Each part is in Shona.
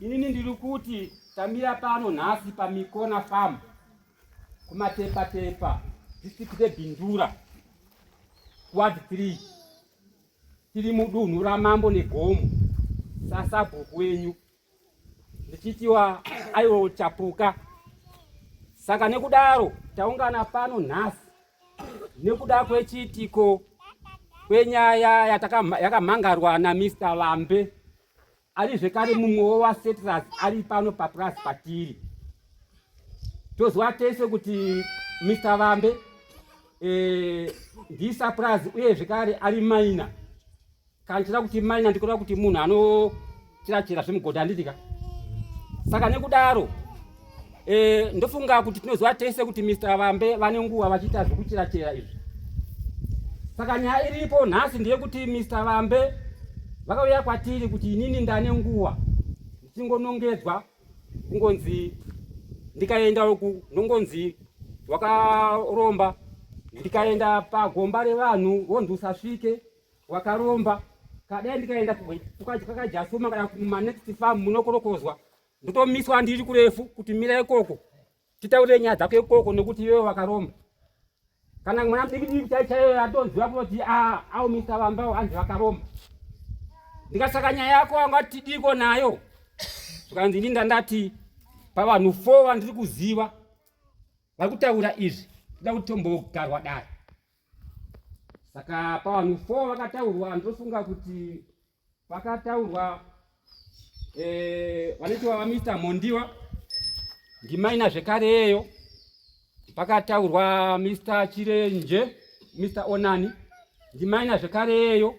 Inini ndiri kuti tamira pano nhasi paMikona Farm kuMatepatepa district reBindura ward 3 tiri mudunhu raMambo Negomo sasabhuku wenyu ndichitiwa aiwo chapuka. Saka nekudaro taungana pano nhasi nekuda kwechiitiko kwenyaya yakamhangarwa naMr Vambe ari zvekare mumwe wevasettlers ari pano papurazi patiri. Toziva tese kuti Mr Vambe eh, ndisapurazi uye zvekare ari maina. Kana ndichida kuti maina ndikureva kuti munhu anochirachira zvemugodhi handiti ka? Saka nekudaro e, ndofunga kuti tinoziva tese kuti Mr Vambe vane nguva vachiita zvekuchirachira izvi. Saka nyaya iripo nhasi ndeyekuti Mr Vambe vakauya kwatiri kuti inini ndane nguva ndichingonongedzwa kungonzi ndikaenda uku ndongonzi wakaromba, ndikaenda pagomba revanhu vonzi usasvike wakaromba kadai ndikaenda kwakajasuma kana kumanext farm munokorokozwa ndotomiswa ndiri kurefu kuti mira ikoko titaure nyaya dzako ikoko nekuti iwewe wakaromba kana mwana mudiki diki chai chaiyo atonziva kutoti ah, aumisa vambawo anzi vakaromba ndikasaka nyaya yako wanga tidiko nayo zvikanzi ini ndandati pavanhu fo vandiri kuziva vari kutaura izvi toda kuti tombogarwa dare Saka pavanhu 4 vakataurwa ndofunga kuti pakataurwa eh, vanoitiwa vaMr Mondiwa ndimaina zvekare yeyo pakataurwa Mr Chirenje Mr Onani ndimaina zvekare yeyo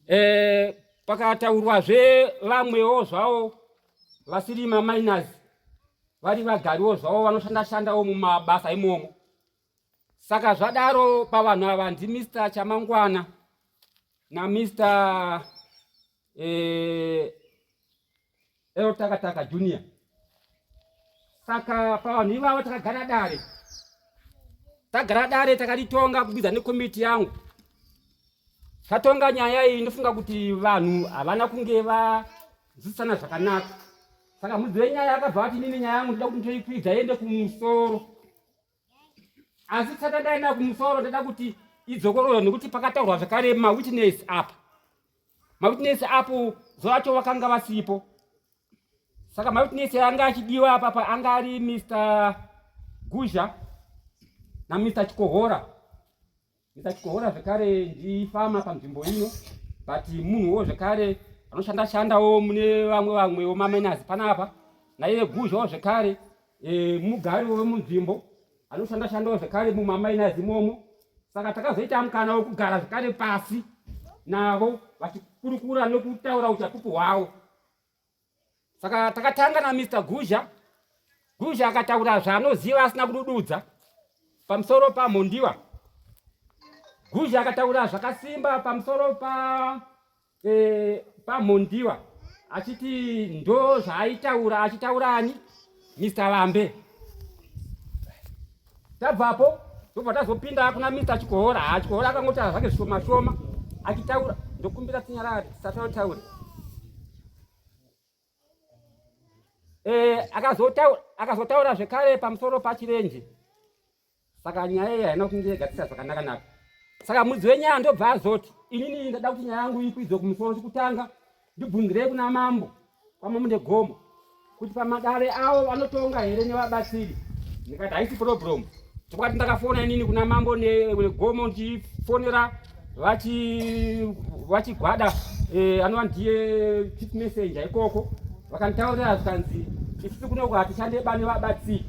eh, pakataurwazve vamwewo zvavo vasiri mamainers vari vagariwo zvavo vanoshanda shandawo mumabasa imomo Saka zvadaro pavanhu ava ndiMr Chamangwana naMr eh, Eltakataka Junior. Saka pavanhu ivavo takagara dare, tagara dare takaritonga kubidza nekomiti yangu tatonga nyaya iyi. Ndofunga kuti vanhu havana kunge vanzwisisana zvakanaka. Saka mudzi wenyaya akabva ati inini nyaya yangu ndoda kuti ndoikwidza iende kumusoro asi tisati ndaenda kumusoro ndada kuti idzokororo nekuti pakataurwa zvakare mawitness apa mawitness apo zuva racho vakanga vasipo saka mawitness anga achidiwa apapa anga ari mr guzha namr chikohora Mr Chikohora zvekare ndifama panzvimbo ino but munhuwo zvekare anoshanda shandawo mune vamwe vamwewo mamenazi panapa naiye guzhawo zvekare e, mugari wemunzvimbo anoshanda shandawo zvekare mumamainazi imomo saka takazoita mukana wekugara zvekare pasi navo vachikurukura nekutaura uchapupu hwavo Saka takatanga na Mr Guzha. Guzha akataura zvaanoziva asina kudududza pamusoro paMhondiwa. Guzha akataura zvakasimba pamusoro pa eh, paMhondiwa achiti ndo zvaaitaura achitaura ani Mr Vambe. Tabvapo ndobva tazopinda kuna Mr Chikohora. Ha Chikohora akangotaura zvake zvishoma shoma achitaura ndokumbira tinyarare tisatautaure. Eh, akazotaura akazotaura zvekare pamusoro pachirenje saka nyaya iyi haina kunge yegadzisa zvakanaka naka saka mudzi wenyaya ndobva azoti inini ndada kuti nyaya yangu ikwidzwe kumusoro chekutanga ndibvunzirei kuna mambo kwamambo negomo kuti pamadare avo vanotonga here nevabatsiri ndikati haisi problem chokwadi ndakafona inini kuna mambo negomo ndichifonera vachigwada eh, anova ndiye chief messenger ikoko vakanditaurira zvikanzi isusu kunoko hatishande ba nevabatsiri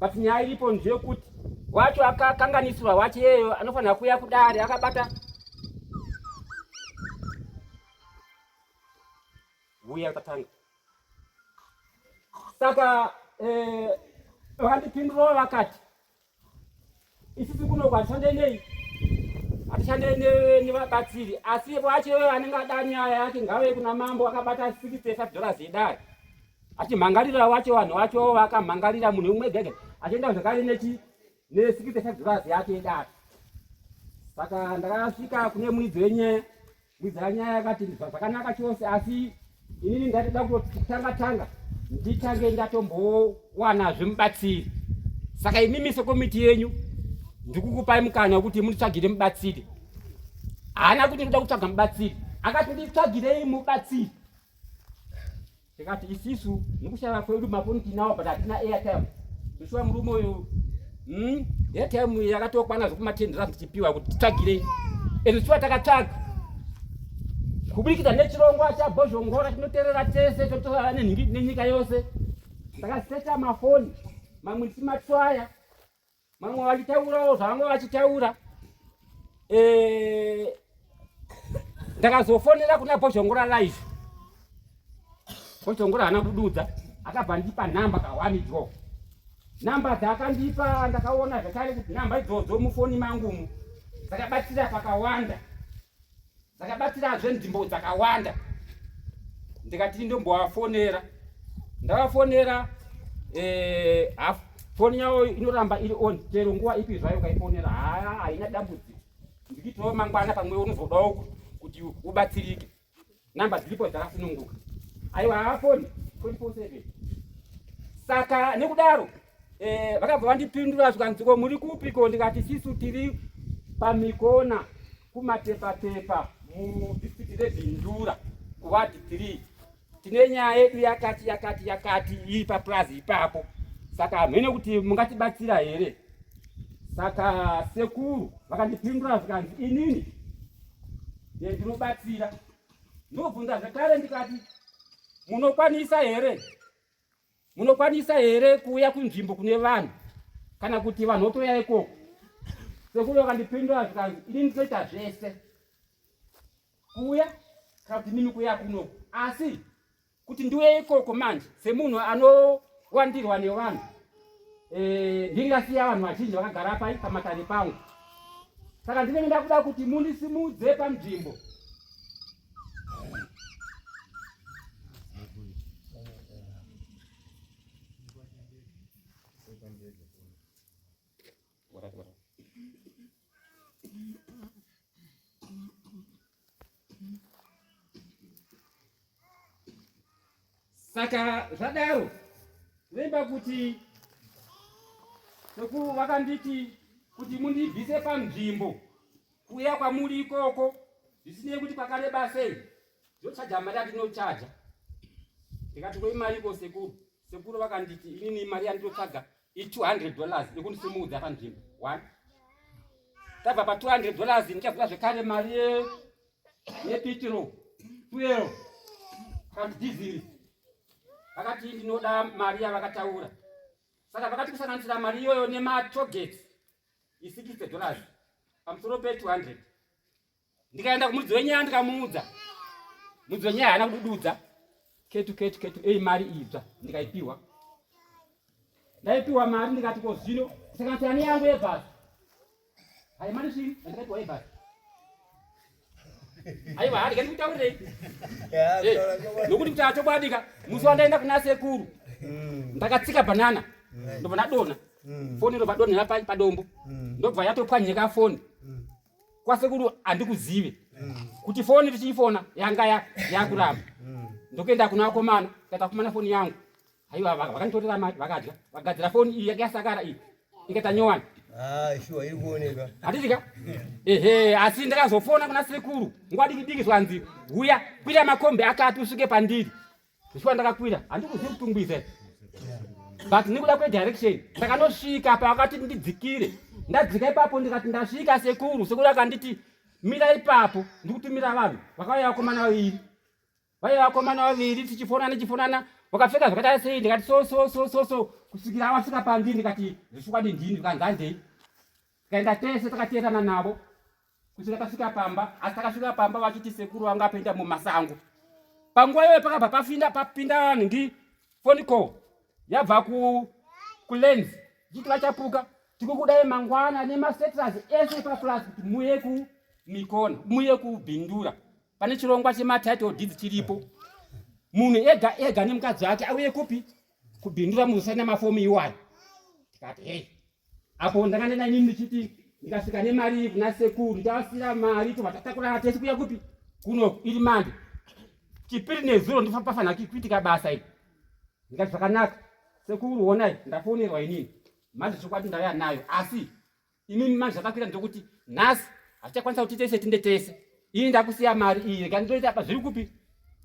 but nyaya iripo ndeyekuti wacho akakanganisirwa wacho iyeyo anofanira kuuya kudare akabata uya tatanga saka eh, vakandipindurawo vakati isusu kuno hatishande nei hatishande nevabatsiri asi wacho anenge ada nyaya yake ngave kuna mambo akabata 65 dollars yedare achimhangarira wacho vanhu vacho vakamhangarira munhu umwe gege achienda zvakare nechi ne 65 dollars yake yedare saka ndakasvika kune muridzi wenyaya muridzi wenyaya akati zvakanaka chose asi Inini ndatida kutanga tanga nditange ndatombowanazve mubatsiri. Saka imimi sekomiti yenyu ndikukupai mukana wekuti munditsvagire mubatsiri. Haana kuti ndikuda kutsvaga mubatsiri, akati nditsvagirei mubatsiri. Tikati isisu nekushaya kwedu mafoni tinawo but hatina airtime. Zveshuwa murume uyu airtime yakatokwana zvekumatendera tichipiwa kuti titsvagirei. And shuwa takatsvaga kuburikidza nechirongwa chaBhozhongora tinoterera tese totorara nenyika yose. Takaseta mafoni mamwe tichimatswaya mamwe vachitaurawo zvavanga vachitaura. Ndakazofonera kuna Bhozhongora live. Bhozhongora haana kududza, akabva ndipa nhamba kahwani dyo. Nhamba dzaakandipa ndakaona zvakare kuti nhamba idzodzo mufoni mangu umu dzakabatsira pakawanda, dzakabatsirazve nzvimbo dzakawanda. Ndikati ndombovafonera, ndavafonera foni yavo inoramba iri on chero nguva ipi zvayo ukaifonera, haa haina dambudziko. Ndikitiwo mangwana pamwe unozodawo kuti ubatsirike, namba dziripo dzakasununguka. Aiwa haafoni 24/7. Saka nekudaro vakabva vandipindura zvikanzi ko muri kupiko? Ndikati sisu tiri pamikona kumatepatepa mudistrict reBindura kuward 3 tine nyaya yedu yakati yakati yakati iri papurazi ipapo, saka hamene kuti mungatibatsira here. Saka sekuru vakandipindura zvikanzi inini ndinobatsira. Ndobvunza zvekare ndikati munokwanisa here, munokwanisa here kuuya kunzvimbo kune vanhu kana kuti vanhu votouya ikoko? Sekuru vakandipindura zvikanzi inini ndinoita zvese, kuuya kana kuti mimi kuuya kunoku, asi kuti ndiuye ikoko manje semunhu anowandirwa nevanhu ndingasiya vanhu vazhinji vakagara pai pamatare pangu. Saka ndinenge ndakuda kuti mundisimudze panzvimbo. Saka zvadaro vemba kuti sekuru vakanditi kuti mundibvise panzvimbo kuuya kwamuri ikoko, zvisinei kuti kwakareba sei, ndochaja mari yandinochaja. Ndikati koi mari iko sekuru? Sekuru vakanditi inini mari yandinotsvaga i $200 yekundisimudza panzvimbo one. Tabva pa $200 ndichazoda zvekare mari yepitiro 12 kana dhiziri. Vakati ndinoda mari yavakataura. Saka vakati kusanganisira mari iyoyo nematollgate i $60 pamusoro pe 200. Ndikaenda kumuridzi wenyaya ndikamuudza. Muridzi wenyaya haana kudududza. Ketu ketu ketu ei mari idzva ndikaipiwa. Ndaipiwa mari ndikati ko zvino kusanganisira neyangu yebhasi. Hai mari zviri ndikaipiwa yebhasi. Aiwa harya ndikutaurirei. Nokuti kutaura chokwadi ka musi wandaenda kuna sekuru ndakatsika banana ndobva ndadonha. Foni ndobva donhera padombo. Ndobva yatopwanyika foni. Kwasekuru handikuzive kuti foni tichiifona yanga yakuramba. Ndokuenda kuna vakomana ndikati vakomana foni yangu. Aiwa vakanditorera mari vakadya vakagadzira foni iyi yanga yasakara iyi ikaita nyowani. Sure, iri kuoneka. Handiti ka? Ehe, asi ndakazofona kuna sekuru nguva diki diki zvanzi huya kwira makombi akati usvike pandiri. Zvishuwa ndakakwira handikuzivi kutungwiza but nekuda kwedirection ndakanosvika pavakati ndidzikire. Ndadzika ipapo ndikati ndasvika sekuru. Sekuru akanditi mira ipapo ndikutumira vanhu. Vakauya vakomana vaviri. Vaiva vakomana vaviri tichifonana tichifonana vakapfeka zvakadai sei ndikati so so so so so kusvikira vasvika pandiri ndikati zvishukwadi ndini ndikanzi handei. Tikaenda tese takateerana navo kusvika tasvika pamba. Asi takasvika pamba vachiti sekuru vanga apinda mumasango. Panguva iyoyo pakabva papinda vanhu ndi phone call yabva kulens ichiti vachapuka tikukudai mangwana nemasetras ese paplus kuti muye kumikona muye kubhindura pane chirongwa chematitle deeds chiripo. Munhu ega ega nemukadzi wake auye kupi kubhindura muzosaina mafomu iwayo. Tikati hey, apo ndanga ndina inini ndichiti ndikasvika nemari kuna sekuru ndavasira mari tobva tatakurana tese kuya kupi kuno iri mande. Chipiri nezuro ndopafanira kuitika basa iri. Ndikati zvakanaka sekuru, honai ndafonerwa inini manje chokwadi ndauya nayo, asi imimi manje zvakakwira ndokuti nhasi hatichakwanisa kuti tese tinde tese, ini ndakusiya mari iyi, rega ndinoita apa zviri kupi,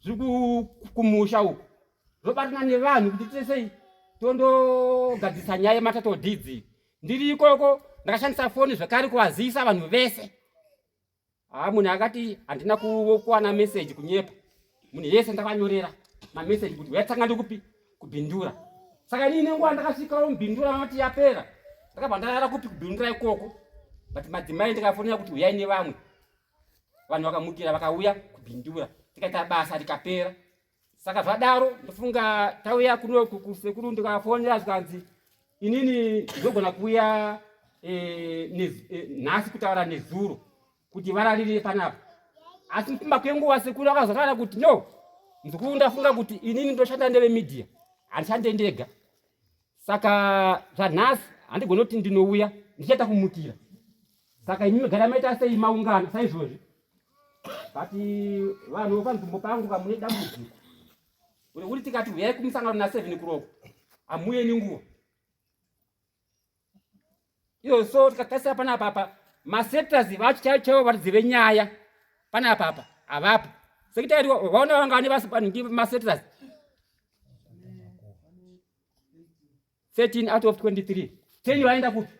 zviri kumusha uku, zvobatana nevanhu kuti tese tondogadzisa nyaya yematato deeds. Ndiri ikoko ndakashandisa foni zvekare kuvazivisa vanhu vese. Haa, munhu akati handina kuwana message, kunyepa. Munhu yese ndakanyorera mameseji kuti uyatanga ndikupi kuBindura. Saka inini nenguva ndakasvikawo muBindura vanoti yapera, ndakabva ndarara kupi kuBindura ikoko. But madzimai ndikafonera kuti uyai nevamwe vanhu, vakamukira vakauya kuBindura, tikaita basa rikapera. Saka zvadaro ndofunga tauya kuno kusekuru, ndikafonera zvikanzi inini ndogona kuuya nhasi kutaura nezuro kuti vararire panapa. Asi mufamba kwenguva sekuru akazotaura kuti no, muzukuru, ndafunga kuti inini ndoshanda ndevemedia, handishande ndega, saka zvanhasi handigoni kuti ndinouya, ndichaita kumukira. Saka imi gara maita sei maungana saizvozvi. But vanhu panzvimbo pangu kamune dambudziko rekuti tikati huyai kumusangano na7 kuroko, hamuye nenguva iyo. So tikatarisa panapa apa, masettlers vacho chaivo chaivo varidzi venyaya panapa apa havapo. Sekitari vaona vanga vane masettlers 13 out of 23, 10 vaenda kupi?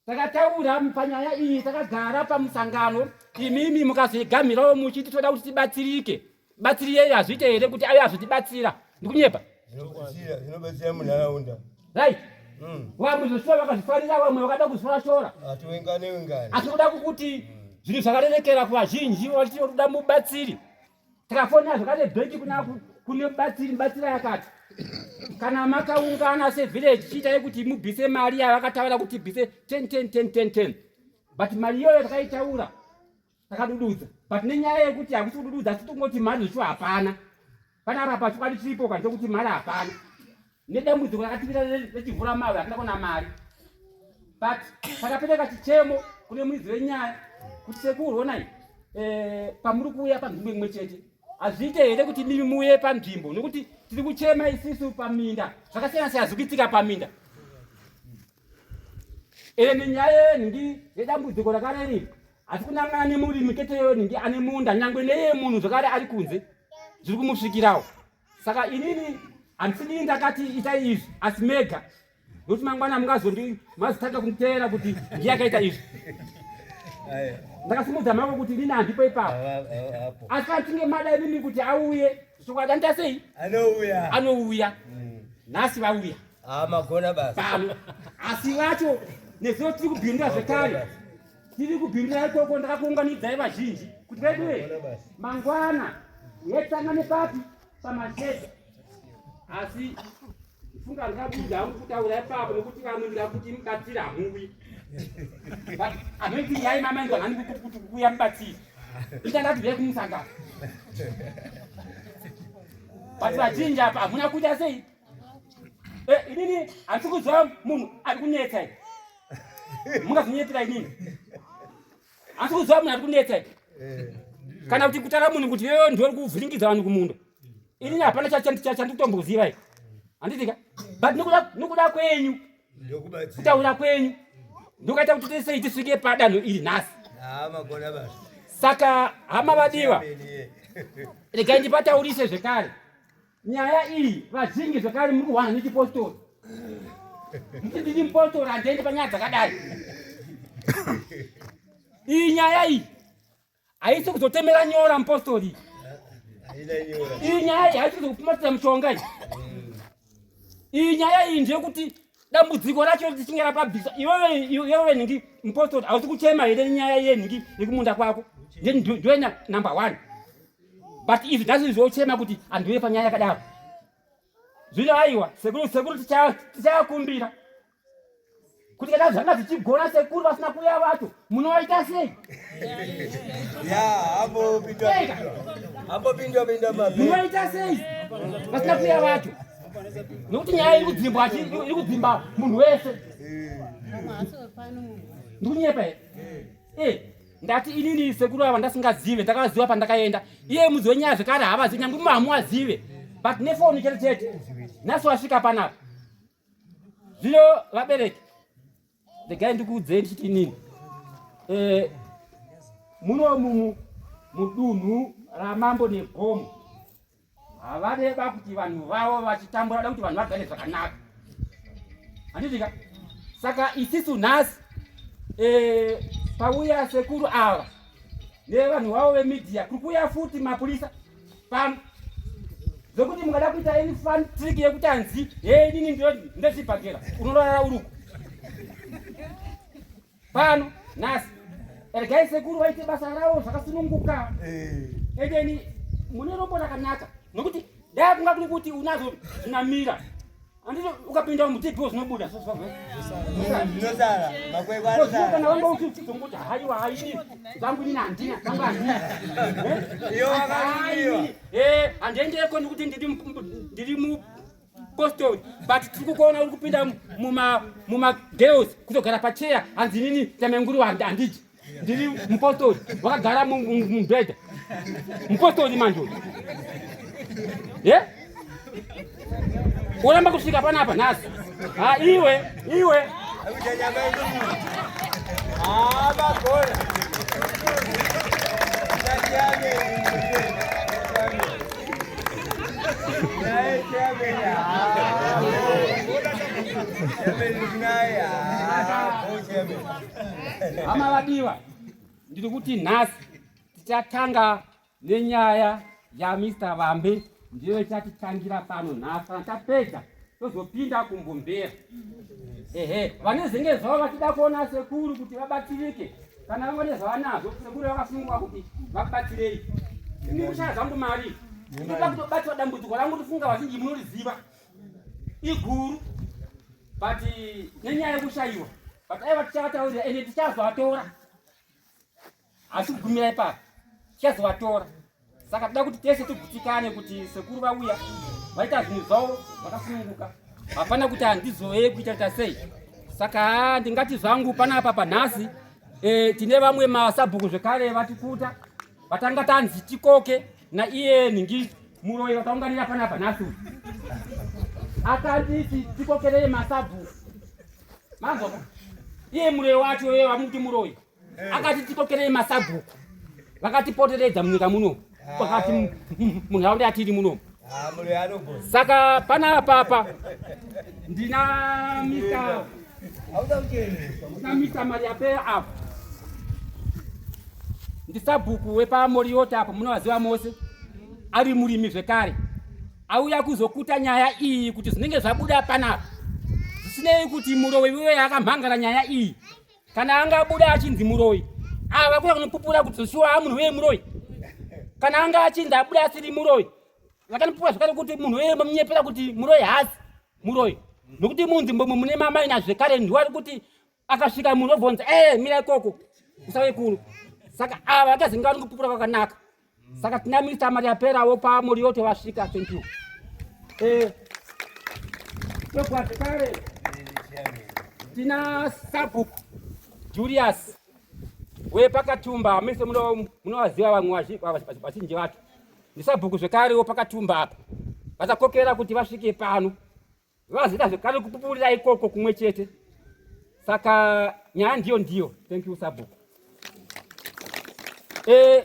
Takataura panyaya iyi, takagara pamusangano, imimi mukazoigamirawo muchiti toda kuti tibatsirike. Batsiriyei, hazviite here kuti ave azvotibatsira? Ndikunyepa? Zvinobatsira munharaunda. Right. Vamwe zvoshuwa vakazvifarira, vamwe vakada kuzvishora. Atiwengane wengane. Asi kuda kukuti zvinhu zvakarerekera kuvazhinji vachiti kuda mubatsiri. Takafonera zvakare bhengi kuna kune mubatsiri, mubatsiri akati kana makaungana sevillage chiitai kuti mubvise mari yavakataura kuti bvise 10 10 10 10 10. But mari iyoyo takaitaura takadududza, but nenyaya yekuti hakusi kudududza, asi tongoti mari zvicho hapana panapa pachokwadi chiripo kana chokuti mari hapana nedambudziko rakativira rechivhura mawe, hatina kuona mari. But takapereka chichemo kune muridzi wenyaya kuti sekuru, onai pamuri kuuya panzvimbo imwe chete, hazviite here kuti mimi muuye panzvimbo, nokuti tiri kuchema isisu paminda zvakasiyana siyana zviri kuitika paminda ere nenyaya yenhingi yedambudziko rakarerika. Asi kunangana nemurimi keteyo nhingi ane munda, nyangwe neye munhu zvakare ari kunze zviri kumusvikirawo. Saka inini handisini ndakati itai izvi, asi mega, nokuti mangwana mungazondi mazotanga kunditeera kuti ndiye akaita izvi. Ndakasimudza maoko kuti inini handipo ipapo, asi kana tinge mada imimi kuti auye, chokwadi anoita sei? Anouya. Anouya. Nhasi vauya. Ah, magona basa. Pano asi vacho nezuro tiri kubhindura zvekare, tiri kubhindura ikoko, ndakakuunganidzai vazhinji kuti veduwe mangwana yetangane papi pamashedha. Asi funga ndikabuda hangu kutaura ipapo nokuti vamwe ndikakuti mubatsiri hamuwi, but anoiti nyaya mamainzwa nani kuti kuuya mubatsiri, ichandati vei kumusangano. But vazhinji apa hamuna kuita sei? Inini handisi kuziva munhu ari kunetsa i, mungazonyetera inini handisi kuziva munhu ari kunetsa i, kana kuti kutara munhu kuti iwewe ndiwe kuvhiringidza vanhu kumunda. Inini hapana chandikutomboziva i, handitika? But nokuda kwenyu, kutaura kwenyu ndokaita kuti tisei tisvike padanho iri nhasi. Saka hama vadiwa, regai ndipataurise zvekare nyaya iyi. Vazhinji zvekare muri kuhwana nechipostori, muti ndini mupostori, handiendi panyaya dzakadai. Iyi nyaya iyi haisi kuzotemera nyora mupostori. Iyi nyaya iyi haisi kuzokupumatira mushonga iyi. Iyi nyaya iyi ndeyekuti dambudziko racho richinge rapabviswa. Iwewe nhingi mupostori, hausi kuchema here nenyaya yenhingi yekumunda kwako? Ndiwe number one, but izvi nhasi zvochema kuti handiuye panyaya yakadaro. Zvino aiwa sekuru, sekuru tichakumbira kuti kana zvanga zvichigona sekuru vasina kuuya vacho, munovaita sei? Munovaita sei vasina kuuya vacho? Nokuti nyaya iri kudzimba, iri kudzimba munhu wese. Ndikunyepa here? Ndati inini sekuru ava ndasingazive, ndakaziva pandakaenda. Iye mudzi wenyaya zvekare havazivi, nyange mumwe hamuwazive. But nefoni chete chete. Nhasi wasvika panapa. Zvino vabereki, regai ndikuudzei ndichiti inini. Eh, muno mudunhu raMambo Negomo havadeba kuti vanhu vavo vachitambura, vada kuti vanhu vagare zvakanaka, handitika? Saka isisu nhasi pauya sekuru ava nevanhu vavo vemedia, kuri kuuya futi mapurisa pano, zvokuti mungada kuita any fun trick yekuti hanzi he inini ndozvibhagera, unorara uruku pano nhasi. Regai sekuru vaite basa ravo zvakasununguka. Endeni mune rombo rakanaka, nokuti dai kunga kuri kuti unazvo zvinamira, handiti ukapinda mutipiwo zvinobuda. Zvinosara makwekwe anosara. Kana wanga uchizongoti haiwa, haini zvangu, inini handina zvangu, handina. Iyo wakarumiwa. Handiendeko nekuti ndiri mupostori, but tiri kukuona uri kupinda mumagirls kutogara pacheya, hanzi inini tamenguru handidyi, ndiri mupostori, wakagara mubhedha, mupostori manje uyu ye uramba kusvika panapa nhasi. Ha, iwe iwe. Akuita nyama yenguruve. Ah, magona. Chairman. Naye chairman. Ah, chairman naye. Ah, bo chairman. Hama vadiwa, ndiri kuti nhasi tichatanga nenyaya yaMr Vambe, ndiyo ichatitangira pano nhasi. Kana tapedza tozopinda kumbombera. Ehe, vane zenge zvavo vachida kuona sekuru kuti vabatsirike, kana vangane zvavanazvo, sekuru vakasununguka kuti vakubatsirei. Ini kushaya zvangu mari, ndinoda kutobatsira. Dambudziko rangu ndifunga vazhinji munoriziva, iguru, but nenyaya yekushayiwa, but aiva tichavataurira ende tichazovatora, asi kugumira ipapo tichazovatora. Saka toda kuti tese tigutsikane kuti sekuru vauya vaita zvinhu zvavo vakasununguka, hapana kuti handizoe kuita ta sei. Saka haa, ndingati zvangu panapa panhasi tine vamwe masabhuku zvekare vatikuta vatanga tanzi tikoke naiye nhingi muroyi vakaunganira panapa nhasi uyu, akanditi tikokerei masabhuku. Manzwa, iye muroyi wacho iye vamuti muroyi akati tikokerei masabhuku vakatipoteredza munyika muno, pakati munharaunda yatiri muno. Ah, muroyi anogona. Saka panapa ndina Mr. Hauda kuchenesa. Ndina Mr. Mariape apa, ndisabhuku wepaMoriota apo, munovaziva mose, ari murimi zvekare, auya kuzokuta nyaya iyi kuti zvinenge zvabuda panapa, zvisinei kuti muroyi uye akamhangara nyaya iyi, kana angabuda achinzi muroyi, ava kuya kunopupura kuti shuwa munhu uye muroyi. Kana anga achinzi abuda asiri muroyi, vakanopupura zvekare kuti munhu uye mamunyepera kuti muroyi haasi muroyi, nokuti munzvimbo mune mamaina zvekare ndiwo ari kuti akasvika munhu obvonza e mira ikoko, usave kuru. Saka ava vakazinga vari kupupura kwakanaka. Saka tina Mr Mariaperawo paMorioto vasvika. Thank you. Tobva zvekare tina Sabhuku Julius wepakatumba. Mese munovaziva vamwe vazhinji vacho. Ndisabhuku zvekarewo pakatumba apa, vachakokera kuti vasvike pano, vazita zvekare kupupurira ikoko kumwe chete. Saka nyaya ndiyo ndiyo. Thank you, sabhuku.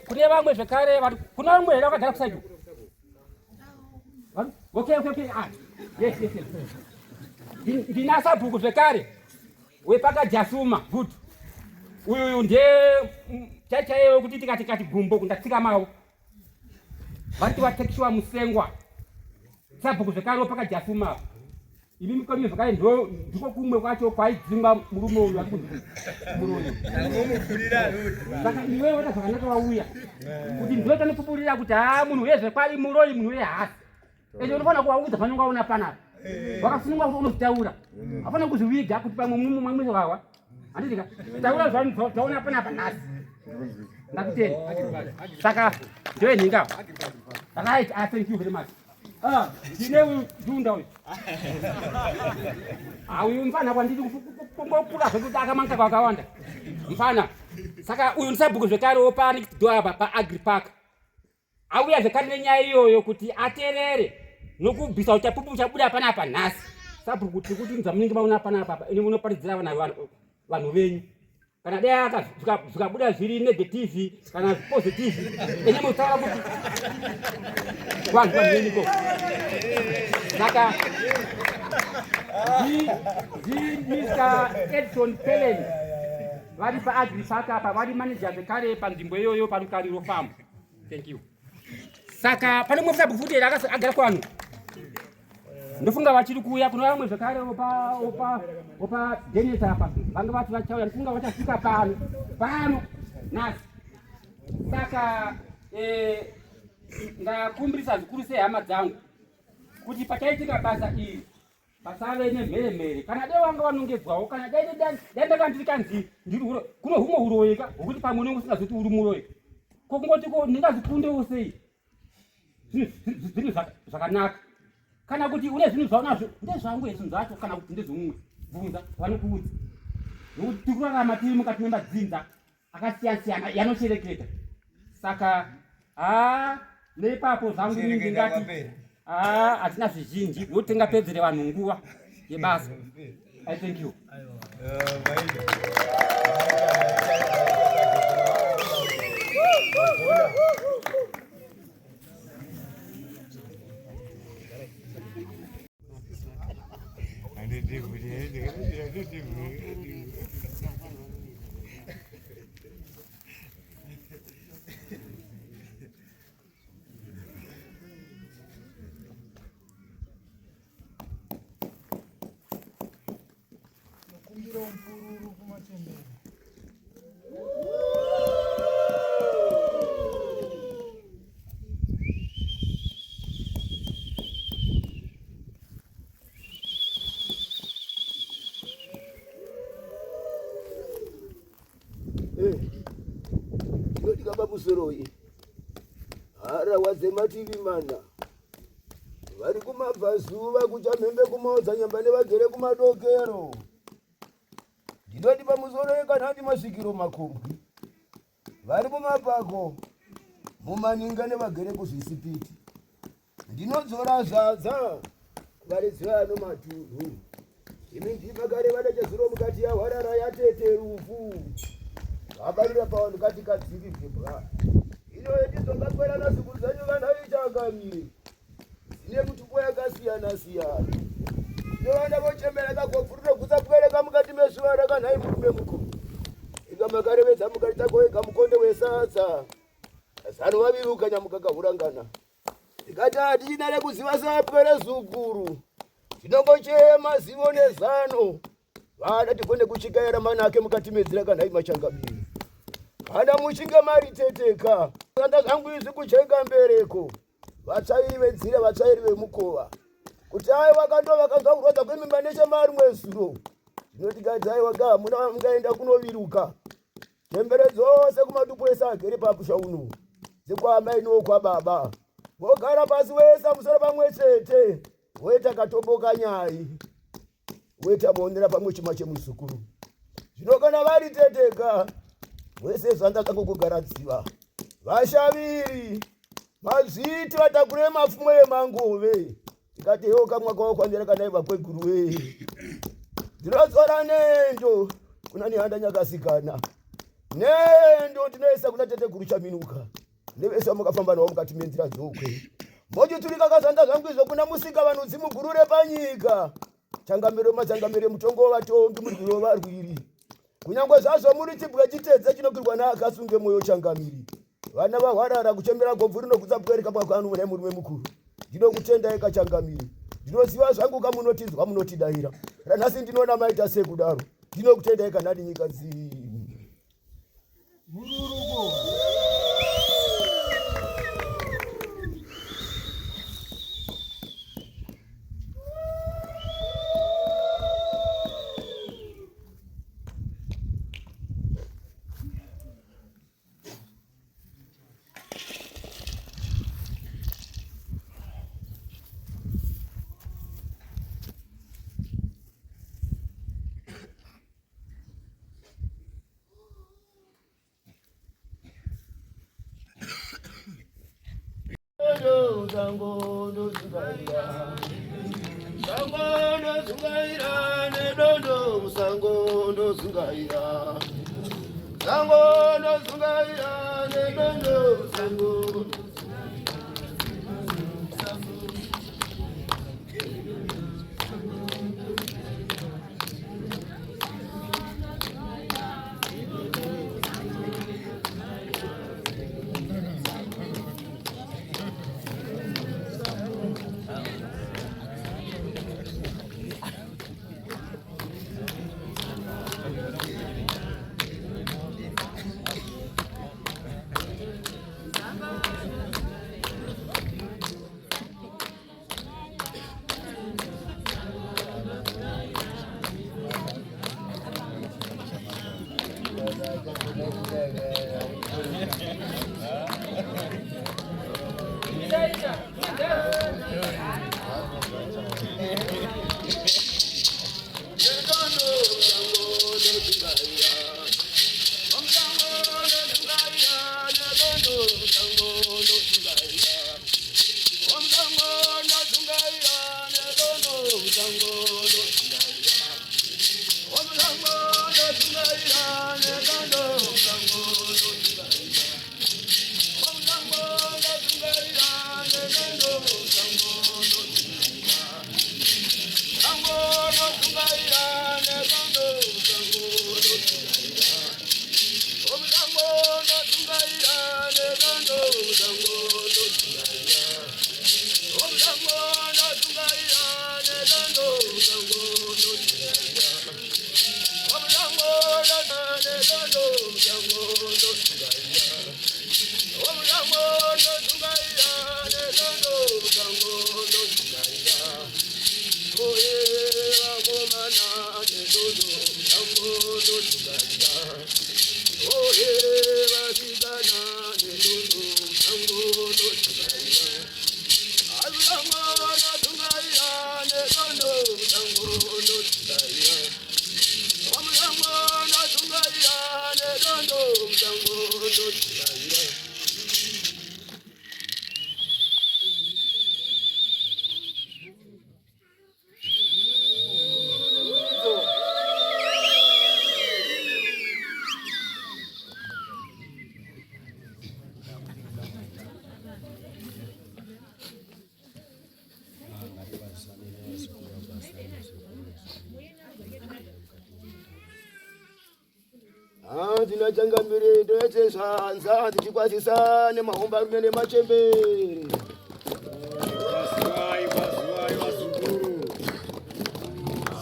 Kune vamwe zvekare, kuna vamwe here vakagara kuside uku? Okay. Ah, yes. Ndina sabhuku zvekare wepakajasuma. Good. Uyuyu ndiye chaichaiye wekuti tikati kati gumbo kundatsika mavo, vati vatekishiwa musengwa, sabhuku zvekare wepakajasuma apa. Imi mukonye zvakare ndo ndiko kumwe kwacho kwaidzingwa murume uyu ari kunzi muroyi. Angomuvhurira road. Saka iwe waita zvakanaka wauya kuti ndiwe tanopupurira kuti haa, munhu uye zvekwadi muroyi, munhu uye haasi. Ende unofanira kuvaudza panonga waona panapa, wakasununguka kuti unozvitaura, hapana kuzviviga kuti pamwe mumwe wawa, handitika? Taura zvaona panapa nhasi. Ndakutenda. Saka ndiwe nhinga, right? Ah, thank you very much. Ah, ndine uyu junda uyu. Ah, uyu mfana kwandiri kungokura zvekuti akamanka kwakawanda mfana. Saka uyu ndisabhuku zvekarewo panext door apa paagri park auya zvekare nenyaya iyoyo kuti aterere nokubvisa uchapupu uchabuda panapa nhasi. Sabhuku tiri kuti zvamunenge maona panapa ini munoparidzira vanhu venyu kana dai zvikabuda zviri negative kana positive ene mutaura kuti vanhu vanhu venyu ko. Saka ndi Mr Edson Pelen vari paagri park apa vari manager zvekare panzvimbo iyoyo paRukariro farm. Thank you. Saka pane mwe sabhuku futi here agara kwanu? Ndofunga vachiri kuuya kuno vamwe zvekare opa opa opa Dennis apa vanga vati vachauya ndifunga vachasvika pano pano nhasi. Saka ndakumbirisa zvikuru sehama dzangu kuti pachaitika basa iri pasave nemheremhere kana dai wanga wanongedzwawo kana dai dai ndanga ndiri kanzi ndiri huro kuno humwe huroyeka hwekuti pamwe unenge usingazoti uri muroyi ko kungoti ko ndingazikundewo sei zvinhu zvakanaka kana kuti une zvinhu zvaunazvo ndezvangu here zvinhu zvacho kana kuti ndezvemumwe bvunza vanokuudza nokuti tiri kurarama tiri mukati memadzinza akasiyana siyana yanoshereketa saka haa neipapo zvangu ndingati haa hatina zvizhinji nokuti tingapedzere vanhu nguva yebasa. I thank you. Kumbira mupururu kumachembere. Ndinoti pamusoroi harahwa dzemativi mana vari kumabvazuva kuchamhembe kumaodzanyamba nevagere kumadokero. Ndinoti pamusoroi kana ndi masvikiro makombwi vari mumapako mumaninga nevagere kuzvisipiti. Ndinodzora zvanza varidzi vano matunhu. Imi ndima kare vada chazuro mukati yahwarara yatete rufu. Vabarira pavanhu kati kadziri zvibwa. Ino yetizongakwera nazukuru dzenyu vana ichangamire. Dzine mutupo yakasiyana siyana. Ndovana vochemera kagobvu rinogutsa pwereka mukati mezuva rakanhai murume mukuru. Inga makarevedza mukati tako mukonde wesadza. Zano vaviruka nyamuka kahurangana. Ndikati hatichina rekuziva sapwere zukuru. Tinongochema zivo nezano. Vada tigone kuchikaira manake mukati medzira kana imachangamire. Kana muchinge mariteteka. Kanda zvangu izvi kucheka mbereko. Vatsvairi venzira, vatsvairi vemukova. Kuti aiwa kando vakanzwa kurwadza kwemimba nechemarimwe zuro. Ndinoti kati aiwa ka hamuna mungaenda kunoviruka. Chembere dzose kumatupo ese agere pamusha uno. Dzekwaamai nokwababa. Vogara pasi wese musoro pamwe chete. Voita katombo kanyai. Voita muonera pamwe chuma chemuzukuru. Zvino kana vari teteka wese zvanza kangu kugara dziva. Vashaviri mazviti vatakure mapfumo emangove. Tikati hewo kamwa kwavo kwandira kana iva kweguru we. Ndinodzora nendo kuna nehanda nyakasikana. Nendo ndinoisa kuna teteguru Chaminuka. Nevese mukafamba navo mukati menzira dzokwe. Mochiturika kazvanda zvangu izvo kuna musika vanhu dzimugurure panyika. Changamire machangamire mutongo wavatongi muri kurovarwiri. Kunyangwe zvazvo muri chibwe chitedze chinokirwa naakasunge moyo changamiri. Vana vahwarara kuchembera gobvu rinogutsa pwereka kwakanu mune murume mukuru. Ndinokutendai kachangamiri. Ndinoziva zvangu kamunotinzwa munotidaira. Ranhasi ndinoona maita sekudaro. Ndinokutendai kanadi nyika dzii. Mururuko. Sango ndozungaira, sango ndozungaira nedondo, musango ndozungaira, sango ndozungaira nedondo, musango. Tinachangamire toete zvanza tichikwazisa nemahombarume nemachembere. Kwaziwai, kwaziwai vazukuru.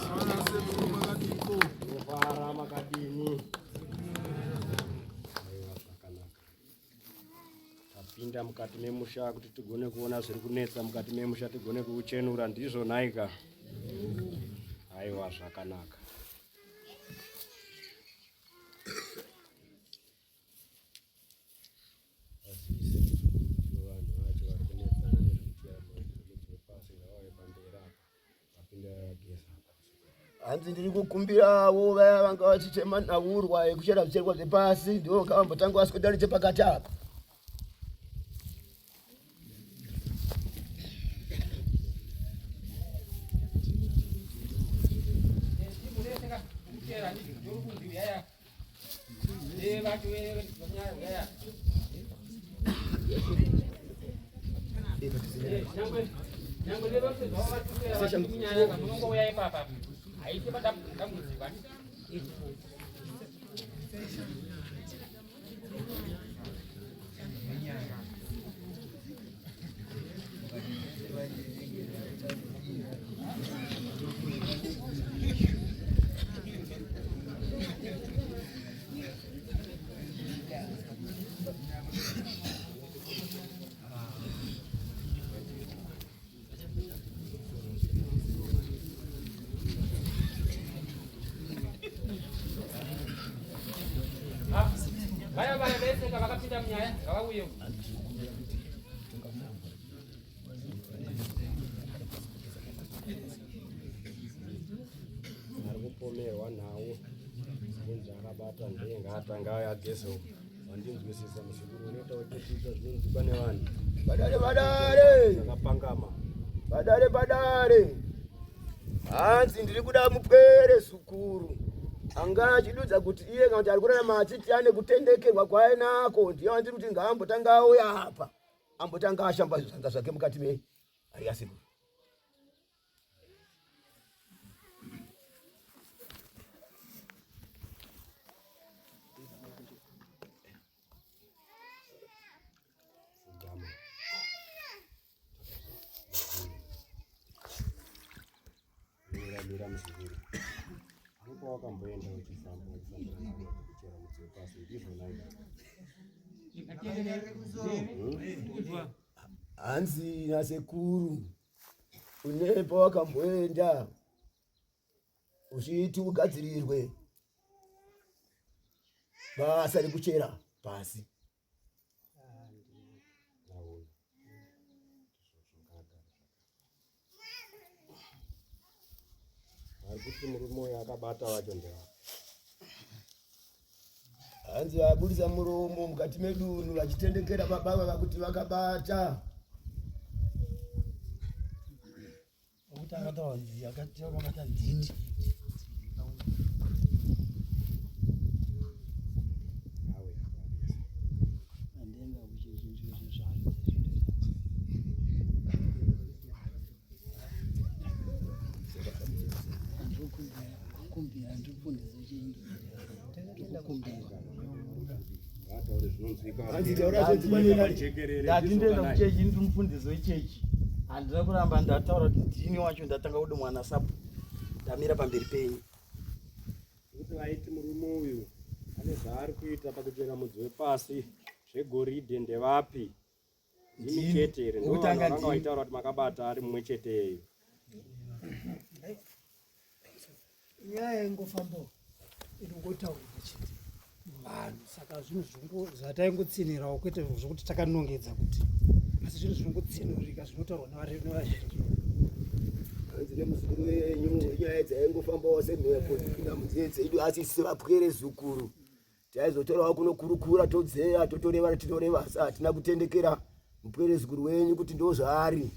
Vana sekuru makadiko. Kufara makadini? Aiwa zvakanaka. Tapinda mukati memusha kuti tigone kuona zviri kunetsa mukati memusha tigone kuuchenura ndizvo nhaika. Aiwa zvakanaka. Vanhu vacho vari kunetsana nezvekuchera ngavauye pamberi apa vapinda vageza apa. Hanzi ndiri kukumbirawo vaya vanga vachichema nhaurwa yekuchera zvicherwa zvepasi ndivo ngavambotanga vaswedera nechepakati apa. Vaya vaya vese vakapinda munyaya ngavauye. Ari kupomerwa nhau kunzi akabata ndiye ngaatanga auye ageze uko. Wandinzwisisa muzukuru unoita uchizviita zvinonzwikwa nevanhu. Vadare vadare. Pangama. Padare padare. Hanzi ndiri kuda mupwere zukuru. Anga achidudza kuti iye kana kuti ari kurarama achiti ane kutendekerwa kwaainako ndiye wandiri kuti ngaambotanga auya apa. Ambotanga ashamba zvanza zvake mukati me hari yasekuru. Mira muzukuru. Ndipo wakamboenda uchifamba uchifamba kuchera mudzi wepasi ndizvona izvo. Hanzi nasekuru une pawakamboenda uchiti ugadzirirwe basa rekuchera pasi. Arikuti murume uyo akabata wacho ndewa. Hanzi vabudisa muromo mukati medunhu vachitendekera baba vava kuti vakabata. Kuti akataura ndini. Ndati ndoenda kuchechi ndiri mufundisi wechechi handina kuramba ndataura kuti ndini wacho ndatanga kuda mwana sabu ndamira pamberi penyu kuti vaiti murume uyu ane zvaari kuita pakuchera mudzi wepasi zvegoridhe ndevapi ndimi chete here Wekutanga ndovanga ndini. vaitaura kuti makabata ari mumwe chete yeyo Nyaya yaingofambawo inongotaurika chete muvanhu, saka zvinhu zvataingotsinhirawo kwete zvokuti takanongedza kuti, asi zvinhu zvinongotsinhurika zvinotaurwa nevazhinji. Hanzi nemuzukuru wenyu nyaya dzaingofambawo semhepo dzipinda munzeve dzedu, asi isu sevapwere zukuru taizotorawo kunokurukura todzeya totoreva tinoreva, asi hatina kutendekera mupwere zukuru wenyu kuti ndozvaari.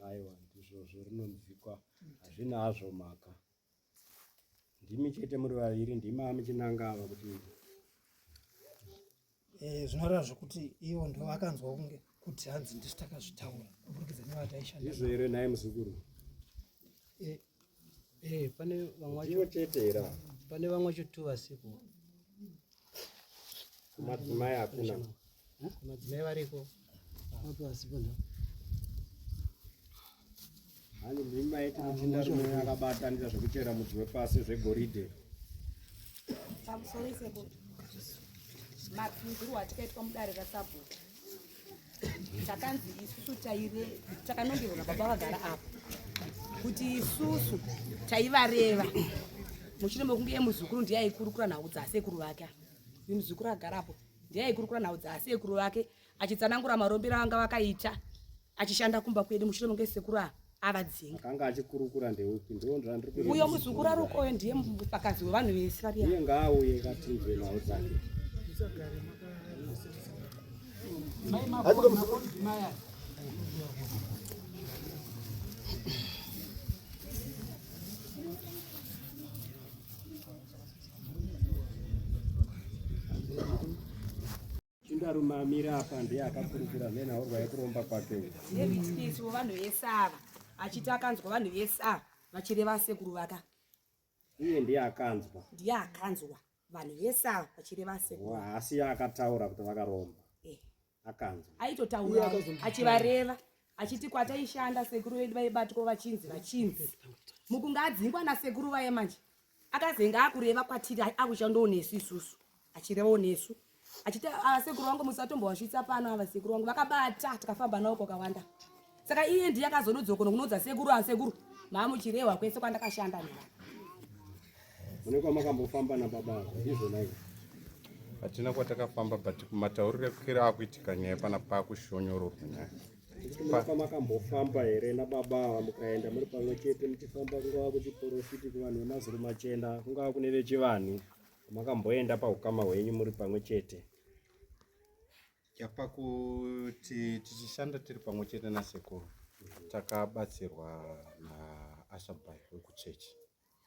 Aiwa, ndizvozvo rinonzwikwa, hazvina hazvo mhaka. Ndimi chete muri vaviri, ndimi amuchinanga ava kuti Zvinoreva zvokuti ivo ndo vakanzwa kunge kuti hanzi ndisu takazvitaura kuburikidza nevataishanda. Ndizvo here nhai muzukuru? Pane vamwe vacho Ndivo chete here ava? Pane vamwe vacho tu vasipo. Madzimai hakuna. Madzimai variko. Vapi vasipo ndo. Hanzi ndimi maiti muchinda rume akabatanidza zvekuchera mudzi wepasi zvegoridhe. Pamusoro isepo mapinzirwo atikaitwa mudare rasabhuku takanzi isusu taire takanongerwa nababa vagara apa kuti isusu taivareva mushure mekunge iye muzukuru ndiye aikurukura nhau dzasekuru vake. Uyu muzukuru agara apo ndiye aikurukura nhau dzasekuru vake achitsanangura marombero anga vakaita achishanda kumba kwedu mushure mekunge sekuru avadzinga. Akanga achikurukura ndeupi? Ndiwo ndandiri kuziva. Uyo muzukuru ari ukoyo ndiye mufakazi wevanhu vese vari apa. Iye ngaauye katinzwe nhau dzake. Chindarume amira apa ndiye akakurukura nenhaurwa yekuromba kwake uyu. Ndiye witness wevanhu vese ava achiti akanzwa vanhu vese ava vachireva sekuru vaka. Iye ndiye akanzwa. Ndiye akanzwa vanhu vese ava vachireva sekuru. Haasi iye akataura kuti vakaromba. Akanzwa. Aitotaura achivareva achiti kwataishanda sekuru vedu vaibatwa vachinzi vachinzi. Mukunga adzingwa nasekuru vaye manje. Akazenge akureva kwatiri akushandawo nesu isusu achirevawo nesu achiti sekuru vangu musatombovasvitsa pano ava sekuru vangu vakabata tikafamba navo kwakawanda. Saka iye ndiye akazonodzokono kunodza sekuru asekuru maamuchirehwa kwese kwandakashanda nevanhu. Mune kwamakambofamba nababa ava ndizvona izvo? Hatina kwatakafamba but kumatauriro ekukira akuitika nyaya pana pakushonyororwa nyaya. Mune kwamakambofamba here nababa ava mukaenda muri pamwe chete muchifamba kungava kuchiporofiti kuvanhu vemazuru machena kungava kune vechivanhu makamboenda paukama hwenyu muri pamwe chete? Yapakuti tichishanda tiri pamwe chete nasekuru takabatsirwa naashabai wekuchechi.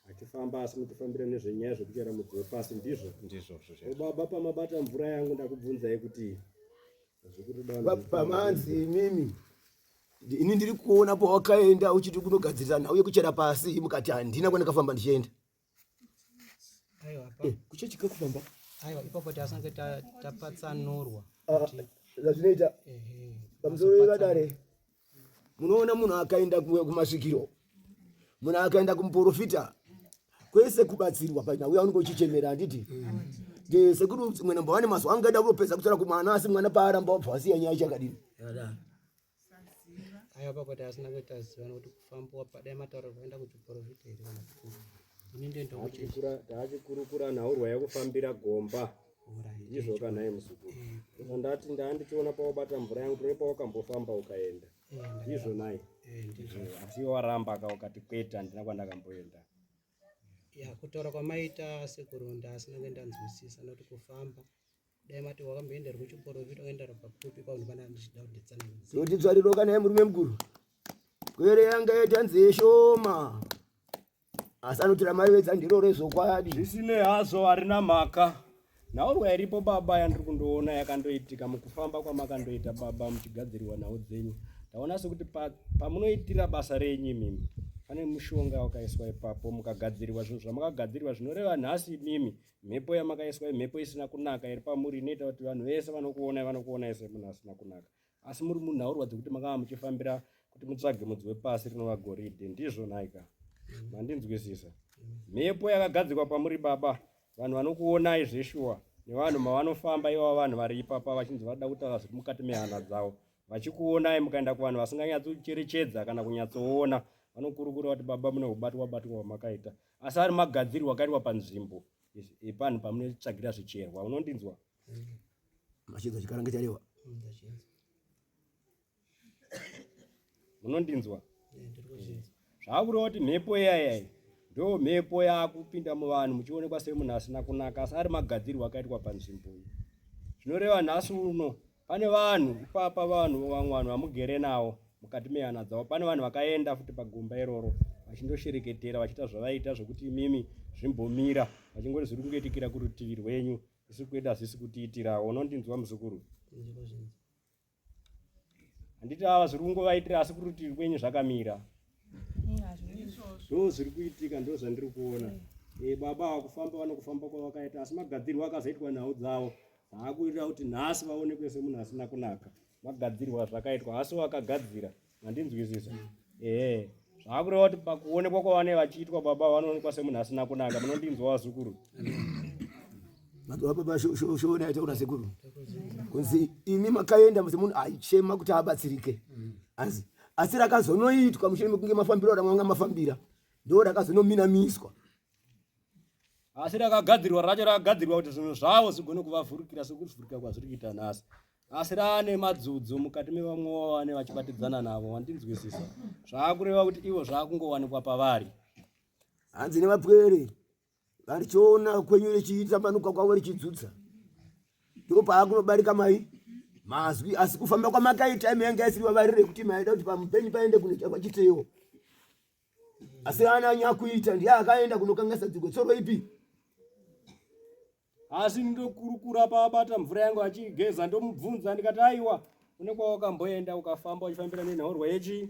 Achifamba asi muchifambira nezvenyaya zvekuchera mudzi wepasi ndizvo? Ndizvozvo chete. Baba pamabata mvura yangu ndakubvunzai kuti zvikutoda Pamanzi imimi ini ndiri kuona pawakaenda uchiti kunogadzirisa nhau yekuchera pasi mukati handina kwandakafamba ndichienda. Aiwa pa. Eh, kuchechi kekufamba. Aiwa ipapo tasange tapatsanurwa. Ah, zvazvinoita. Pamusoro wevadare. Munoona munhu akaenda kumasvikiro. Munhu akaenda kumuporofita. Kwese kubatsirwa paina uya unenge uchichemera handiti? Mm. Sekuru mwena mbavane mazuva angaenda kunopedza kutora kumwana asi mwana paaramba wabva wasiya nyaya chakadini. Aiwa pakuti asina kuita ziva nokuti kufambiwa padai mataura kuenda kuchiporofita here kana kuti ini ndoenda kuchechi. Taachikurukura nhaurwa yekufambira gomba. Ndizvo ka nhai muzukuru. Eh. Ndati ndaandichiona pawabata mvura yangu tine pawakambofamba ukaenda. Eh, ndizvo nhai. Eh, ndizvo. Asi waramba ka ukati kwete handina kwandakamboenda. Ya kutaura kwamaita sekuru ndasina kuenda nzwisisa nokuti kufamba dai mati wakamboenda kuchiporofita ukaenda pakupi paunhu pana ndichida kunditsanangudza. Kuti dzvariro kana murume mukuru. Kwere yanga yaita nzeye shoma. Asi anoti ramai vedza ndiro rezvokwadi. Zvisinei hazvo harina mhaka. Nhaurwa iripo baba yandiri kundoona yakandoitika mukufamba kwamakandoita baba muchigadziriwa nhau dzenyu. Ndaona sekuti pamunoitira basa renyu imimi pane mushonga wakaiswa ipapo mukagadzirirwa zvinhu zvamakagadzirirwa zvinoreva nhasi imimi mhepo yamakaiswa imhepo isina kunaka iri pamuri inoita kuti vanhu vese vanokuonai vanokuonai semunhu asina kunaka asi muri munhaurwa dzekuti makava muchifambira kuti mutsvage mudzi wepasi rinova goridhe ndizvo nhaika mandinzwisisa mhepo yakagadzikwa pamuri baba vanhu vanokuonai zveshuwa nevanhu mavanofamba ivava vanhu vari ipapa vachinzi vada kutaura zviri mukati mehana dzavo vachikuonai mukaenda kuvanhu vasinganyatsocherechedza kana kunyatsoona vanokurukura kuti baba mune ubatwa batwa hwamakaita asi ari magadzirwo akaitwa panzvimbo yepanhu pamunotsvagira zvicherwa unondinzwa Machinzwa chikaranga charewa. Munondinzwa? Zvakureva kuti mhepo iyaya ndo mhepo yakupinda muvanhu muchionekwa semunhu asina kunaka asi ari magadzirwo akaitwa panzvimbo iyi. Zvinoreva nhasi uno pane vanhu ipapa vanhu vamwe vanhu vamugere navo mukati mehana dzavo pane vanhu vakaenda futi pagomba iroro vachindoshereketera vachiita zvavaiita zvekuti imimi zvimbomira vachingoti zviri kungoitikira kurutivi rwenyu Isu kwedu hazvisi kutiitirawo unondinzwa muzukuru? Handiti ava zviri kungovaitira asi kurutivi kwenyu zvakamira. Ndo zviri kuitika ndo zvandiri kuona. E, baba ava kufamba vanokufamba kwavakaita asi magadzirwo akazoitwa nhau dzavo haakuitira kuti nhasi vaonekwe semunhu asina kunaka. Magadzirwo azvakaitwa asi wakagadzira Mandinzwisisa? Ehe. Zvakureva kuti pakuonekwa kwavanenge vachiitwa baba vanoonekwa semunhu asina kunaka. Munondinzwa vazukuru? Madzibaba baba shona yaitaura sekuru. Kunzi imi makaenda semunhu aichema kuti abatsirike. Asi asi rakazonoitwa mushure mekunge mafambiro ramwanga mafambira ndo rakazonominamiswa. Asi rakagadzirwa racho rakagadzirwa kuti zvinhu zvavo zvigone kuvavhurikira sekuvhurika kwazviri kuita nhasi. Asi raane madzudzo mukati mevamwe vavane vachibatidzana navo wandinzwisisa. Zvaakureva kuti ivo zvaakungowanikwa pavari. Hanzi nevapwere varichiona kwenyu richitambanuka kwavo richidzudza ndipo paakunobarika mai mazwi asi kufamba kwamakaita imi yanga isiri vavarire yekuti maida kuti pamupenyu paende kunoita kwachitewo asi ana nyakuita ndiye akaenda kunokangasa dzigwe tsoro ipi asi ndokurukura paabata mvura yangu achiigeza ndomubvunza ndikati aiwa une kwawakamboenda ukafamba uchifambira nenhaurwa yechi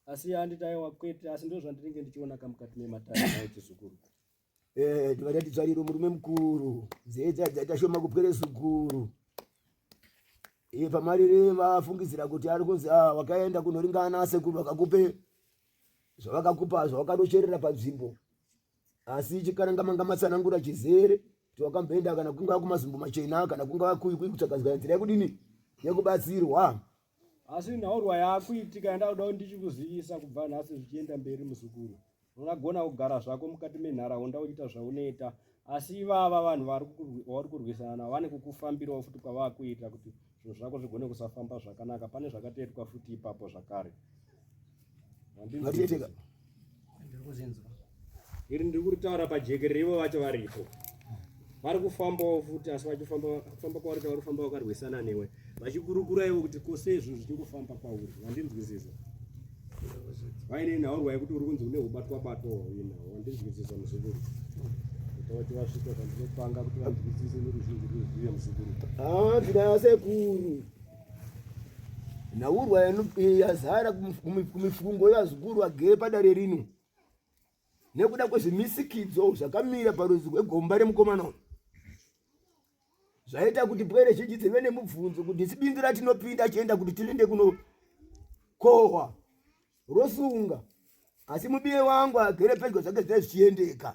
asi anditi aiwa kwete asi ndozvandinenge ndichiona kamukati mematare naye chizukuru Eh, ndikati dzvariro murume mukuru nzee dzaya dzaita shoma kupwere zukuru iye pamarire vafungidzira kuti ari kunzi ah, wakaenda kunoringana asekuru vakakupe zvavakakupa zvawakanocherera panzvimbo asi chikaranga manga matsanangura chizere kuti wakamboenda kana kungava kumazumbu machena kana kungava kui kui kutsvaga nzira yekudini yekubatsirwa Asi nhaurwa yaakuitika yandakuda kuti ndichikuzivisa kubva nhasi zvichienda mberi muzukuru. Unogona kugara zvako mukati menharaunda uchiita zvaunoita asi ivava vanhu vari kurwisana navo vane kukufambirawo futi kwavakuita kuti zvinhu zvako zvigone kusafamba zvakanaka. Pane zvakatoitwa futi ipapo zvakare. Ngatiiteka. Iri ndiri kuritaura pajekerere ivo vacho varipo. Vari kufambawo futi asi vachifamba kufamba kwavari vari kufamba vakarwisana newe vachikurukura ivo kuti ko sei zvinhu zvichingofamba kwauri wandinzwisisa vaine nhaurwa yekuti uri kunzi une hubatwa batwa hwauinawo wandinzwisisa muzukuru ita kuti vasvika kwandinopanga kuti vanzwisise neruzhinji ruzive muzukuru ah, ndinaya sekuru nhaurwa yazara kumifungo yevazukuru vagere padare rino nekuda kwezvimisikidzo zvakamira parudzi rwegomba remukomana uyu zvaita kuti pwere zhinji dzive nemubvunzo kuti isi bindu ratinopinda achienda kuti tirinde kunokohwa rosunga asi mubiye wangu agere pedyo zvake zvinenge zvichiendeka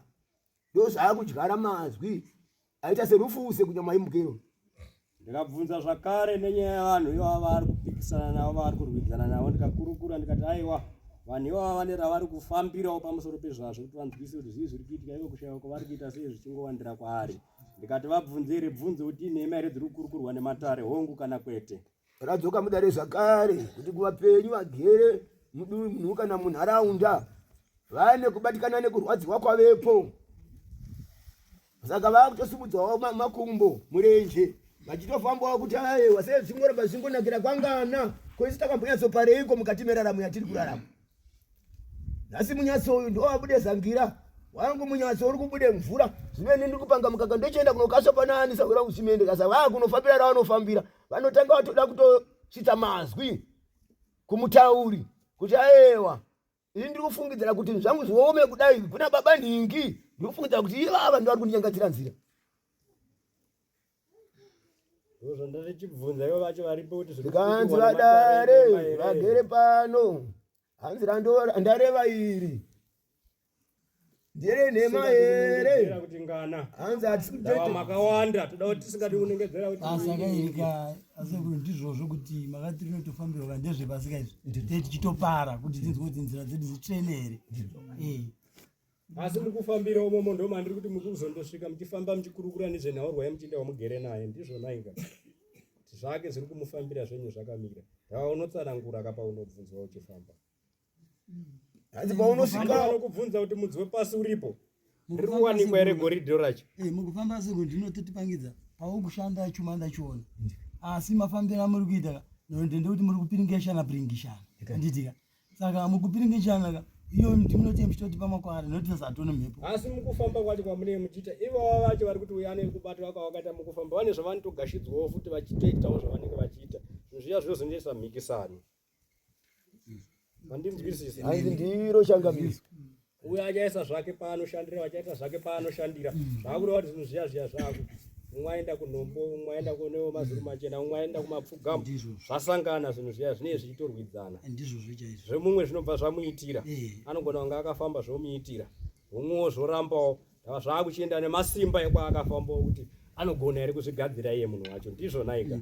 ndozvaakudyara mazwi aita serufuse kunyama yemukero ndikabvunza zvakare nenyaya yevanhu ivava vaari kupikisana navo vaari kurwidzana navo ndikakurukura ndikati aiwa vanhu ivava vane ravari kufambirawo pamusoro pezvazvo kuti vanzwise kuti zvii zviri kuitika ivo kushaiwa kwavari kuita sei zvichingowandira kwaari ndikati vabvunze here bvunzo kuti inhema here dziri kukurukurwa nematare hongu kana kwete Radzoka mudare zvakare kuti kuvapenyu vagere mudunhu kana munharaunda vane kubatikana nekurwadziwa kwavepo saka vakutosimudzawo makumbo murenje vachitofambawo kuti aiwa sei zvingoramba zvingonakira kwangana ko isu takambonyatsopareiko mukati meraramo yatiri kurarama nhasi munyatso uyu ndowabude zangira wangu munyatso uri kubude mvura zvino ini ndiri kupanga mukaka ndochienda kunokaswa pana ani sahwira kuchimende kasa vaa kunofambira ravanofambira vanotanga vatoda kutosvitsa mazwi kumutauri kuti aewa ini ndiri kufungidzira kuti zvangu zviome kudai kuna baba nhingi ndiri kufungidzira kuti ivava ndo vari kundinyangadzira nzira Ndozvandatichibvunza ivo vacho varipo kuti zviri Zvikanzi vadare vagere pano hanzi ndareva iri ndere nhema here kuti ngana hanzi hatisi kutete makawanda toda kuti tisingadi kunengedzera kuti basa kairika asi kuti ndizvozvo kuti makati rinotofambirwa ndezvebasika izvi tee tichitopara kuti tinzwe kuti nzira dzedu dzitsvene here eh. Asi mukufambira umomo ndomandiri kuti mukuzondosvika muchifamba muchikurukura nezvenhaurwa yemuchinda wamugere naye ndizvona inga kuti zvake zviri kumufambira zvenyu zvakamira ndava unotsanangura ka paunobvunzwa uchifamba hanzi paunosvika vanokubvunza kuti mudzi wepasi uripo riri kuwanikwa here goridhe racho eh, mukufamba seko ndinototipangidza paukushanda chuma ndachiona asi mafambiro amuri kuita ndendekuti muri kupiringishana piringishana handitika saka mukupiringishana ka iyo ndimunoti muchitotipa makwara nokuti sasatone mhepo asi mukufamba kwacho kwamunenge muchiita ivava vacho vari kuti uya ane kubatwa kwavakaita mukufamba vane zvavanotogashidwawo futi vachitoitawo zvavanenge vachiita zvinhu zviya zvinozonetsa mhikisano mandinzwisisa hanzi ndiro changamiro uyo achaisa zvake paanoshandira vachaita zvake paanoshandira zvakureva kuti zvinhu zviya zviya zvaku umwe aenda kunhombo umwe aenda kunewo mazuru machena umwe aenda kumapfugamo zvasangana zvinhu zviya zvinee zvichitorwidzana zvemumwe zvinobva zvamuitira eh. anogona kunge akafamba zvomuitira umwewo zvorambawo Ndava zvaakuchienda nemasimba ekwaakafambawo kuti anogona here kuzvigadzira iye munhu wacho ndizvo naika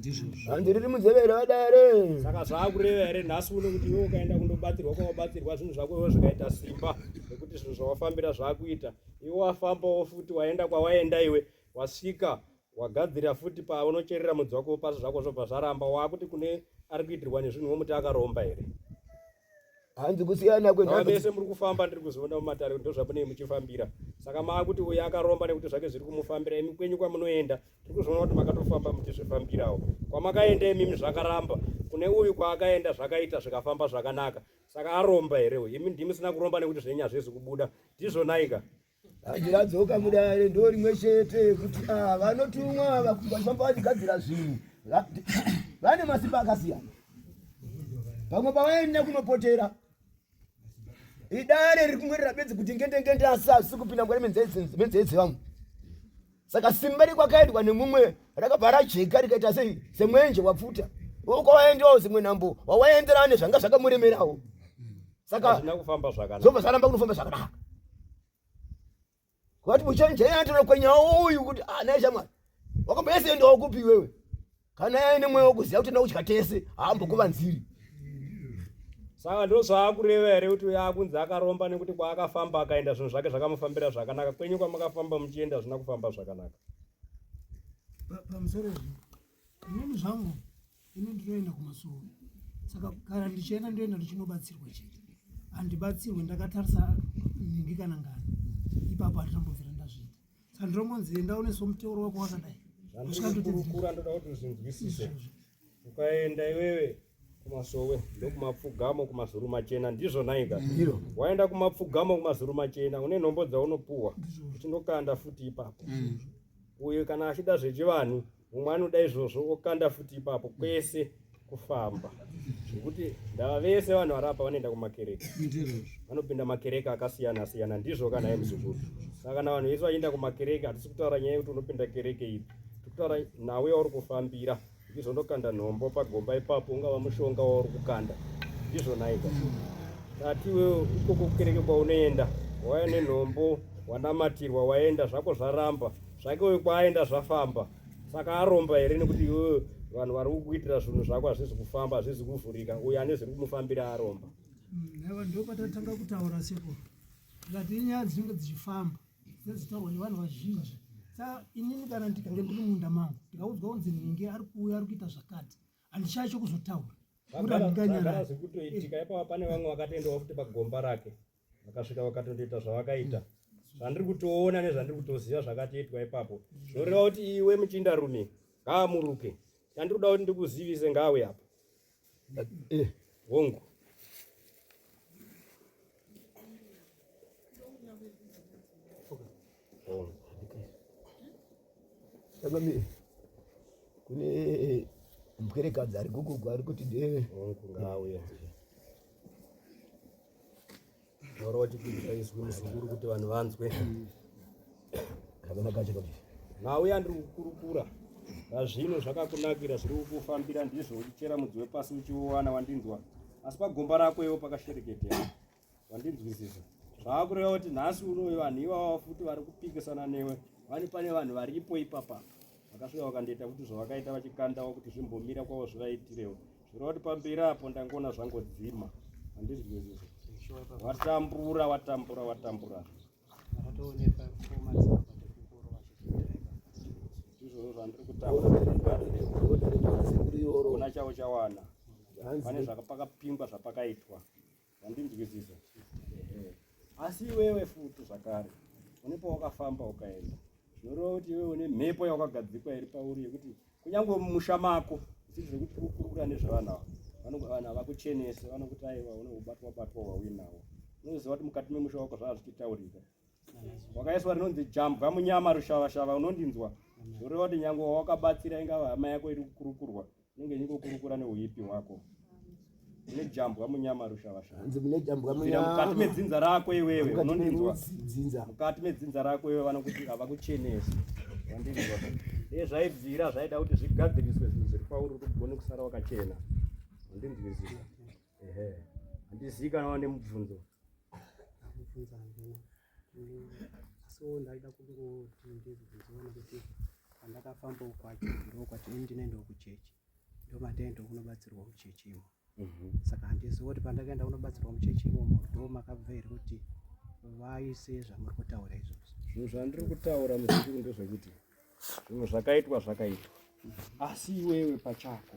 hanzi riri munzeve here vadare saka zvaakureva here nhasi uno kuti iwe ukaenda kundobatsirwa kwawabatsirwa zvinhu zvako iwe zvikaita simba nekuti zvinhu zvawafambira zvaakuita iwe wafambawo futi waenda kwawaenda iwe wasvika wagadzira futi paunocherera mudzi wako pasi zvako zvobva zvaramba waakuti kune ari kuitirwa nezvinhu womuti akaromba here hanzi kusiyana kwenhamba muri kufamba ndiri kuzoona mumatare ndozvamunei muchifambira saka maakuti uyo akaromba nekuti zvake zviri kumufambira imi kwenyu kwamunoenda tiri kuzoona kuti makatofamba muchizvifambirawo kwamakaenda imimi zvakaramba kune uyu kwaakaenda zvakaita zvikafamba zvakanaka saka aromba here uyu imi ndimusina kuromba nekuti zvenyu hazvizi kubuda ndizvonaika Ndiradzoka mudare ndo rimwe chete kuti ah, vanotumwa vachifamba vachigadzira zvinhu vane masimba akasiyana. Pamwe pavaenda kunopotera idare riri kungwerera bedzi kuti ngende ngende asi asi kupinda mukati menzee dzevamwe. Saka simba rekwakaendwa nemumwe rakabva rajeka rikaita sei semwenje wapfuta ukwawaendewawo zimwe nhambo wawaenderana nezvanga zvakamuremerawo saka zvobva zvaramba kunofamba zvakanaka vati muchenjeri anotokwenyawo uyu kuti ah nhai shamwari wakamboyese kupi iwewe kana yaine mweya wekuziva kuti ndakudya tese haambokuvanziri saka ndozvaakureva here kuti uyo akunzi akaromba nekuti kwaakafamba akaenda zvinhu zvake zvakamufambira zvakanaka kwenyu kwamakafamba muchienda hazvina kufamba zvakanaka pamusoro izvi inini zvangu ini ndinoenda kumasowe saka kana ndichienda ndoenda ndichinobatsirwa chete handibatsirwe ndakatarisa nhingi kana ngani ipapo handinambobvira ndazviita. Saka ndinongonzi enda uneso muteuro wako wakadai. Zvandirikukurukura ndoda kuti uzvinzwisise. Ukaenda iwewe kumasowe ndokumapfugamo kumazuru machena ndizvo nhaika waenda kumapfugamo kumazuru machena une nhombo dzaunopuhwa uchindokanda futi ipapo mm. uyo kana achida zvechivanhu mumwe anoda izvozvo okanda futi ipapo kwese kufamba zvekuti ndava vese vanhu vari apa vanoenda kumakereke vanopinda makereke akasiyana siyana ndizvo kana muzukuru saka kana vanhu vese vachienda kumakereke hatisi kutaura nyaya yekuti unopinda kereke ipi tikutaura nhau yauri kufambira ndizvo ndokanda nhombo pagomba ipapo ungava mushonga wauri kukanda ndizvo nhaika tati iwewe ikoko kukereke kwaunoenda wauya nenhombo wanamatirwa waenda zvako zvaramba zvake uyo kwaaenda zvafamba saka aromba here nekuti iwewe vanhu vari kukuitira zvinhu zvako hazvizi kufamba hazvizi kuvhurika uyo ane zviri kumufambira aromba mm, ndopatatanga kutaura seko tikati inyaya dzinenge dzichifamba dzinotaurwa nevanhu vazhinji sa inini kana ndikange ndiri munda mangu ndikaudzwa kunzi nhingi ari kuuya ari kuita zvakati handishayi chokuzotaura zvagara zvikutoitika ipapa pane vamwe vakatoendawo futi pagomba rake vakasvika vakatondoita zvavakaita zvandiri kutoona nezvandiri kutoziva zvakatoitwa ipapo zvinoreva kuti iwe muchindarume ngaamuruke chandiri kuda kuti ndikuzivise ngaawe apa eh, hongu Kune mupwerekadzi ari kugugwa ari kuti ndee hongu ngaauye Taura wachikwidza izwi muzukuru kuti vanhu vanzwe. Zvakanaka chakadii. Nhau yandiri kukurukura zvazvino zvakakunakira zviri kukufambira ndizvo uchichera mudzi wepasi uchiuwana wandinzwa asi pagomba rako iwo pakashereketera wandinzwisisa zvaakureva kuti nhasi unoyo vanhu ivava futi vari kupikisana newe vani pane vanhu varipo ipapa vakasvika vakandoita kuti zvavakaita vachikandawo kuti zvimbomira kwavo zvivaitirewo Zvoreva kuti pamberi apo ndangoona zvangodzima. Handizwi watambura watambura watambura. Ndizvozvo zvandiri kutaura. Ona chavo chawana. Pane zvakapakapingwa zvapakaitwa. Wandinzwisisa? Asi iwewe futi zvakare une pawakafamba ukaenda zvinoreva kuti iwewe une mhepo yawakagadzikwa iri pauri yekuti kunyange mumusha mako zvisiri zvekuti kukurukura nezvevanhu ava vanhu havakuchenese vanokuti aiwa une ubatwa batwa hwauinawo unoziva kuti mukati memusha wako zvava zvichitaurika wakaiswa rinonzi jambwa munyama rushavashava unondinzwa zvoreva kuti nyange wawakabatsira ingava hama yako iri kukurukurwa Inenge ichingokurukura neuipi hwako. Une jambwa munyama rushavashava. Hanzi mune jambwa munyama. Mukati medzinza rako iwewe unondinzwa. Dzinza. Mukati medzinza rako iwewe vanokuti havakuchenesi. Wandinzwa. Dai zvaibvira zvaida kuti zvigadziriswe zvinhu zviri pauri kuti ugone kusara wakachena. Wandinzwisisa. Ehe. Handizii kana wane mubvunzo. Mubvunzo handina. Asiwo ndaida kungoti ndibvunzewo nekuti pandakafamba kwacho ndokwati ini ndinoendawo kuchechi ndomandaendawo kunobatsirwa muchechi imo mhm. saka handizivi kuti pandakaenda kunobatsirwa muchechi imomo ndo makabva here kuti vaise zvamuri kutaura izvozvo zvinhu zvandiri kutaura muzukuru ndezvekuti zvinhu zvakaitwa zvakaitwa asi iwewe pachako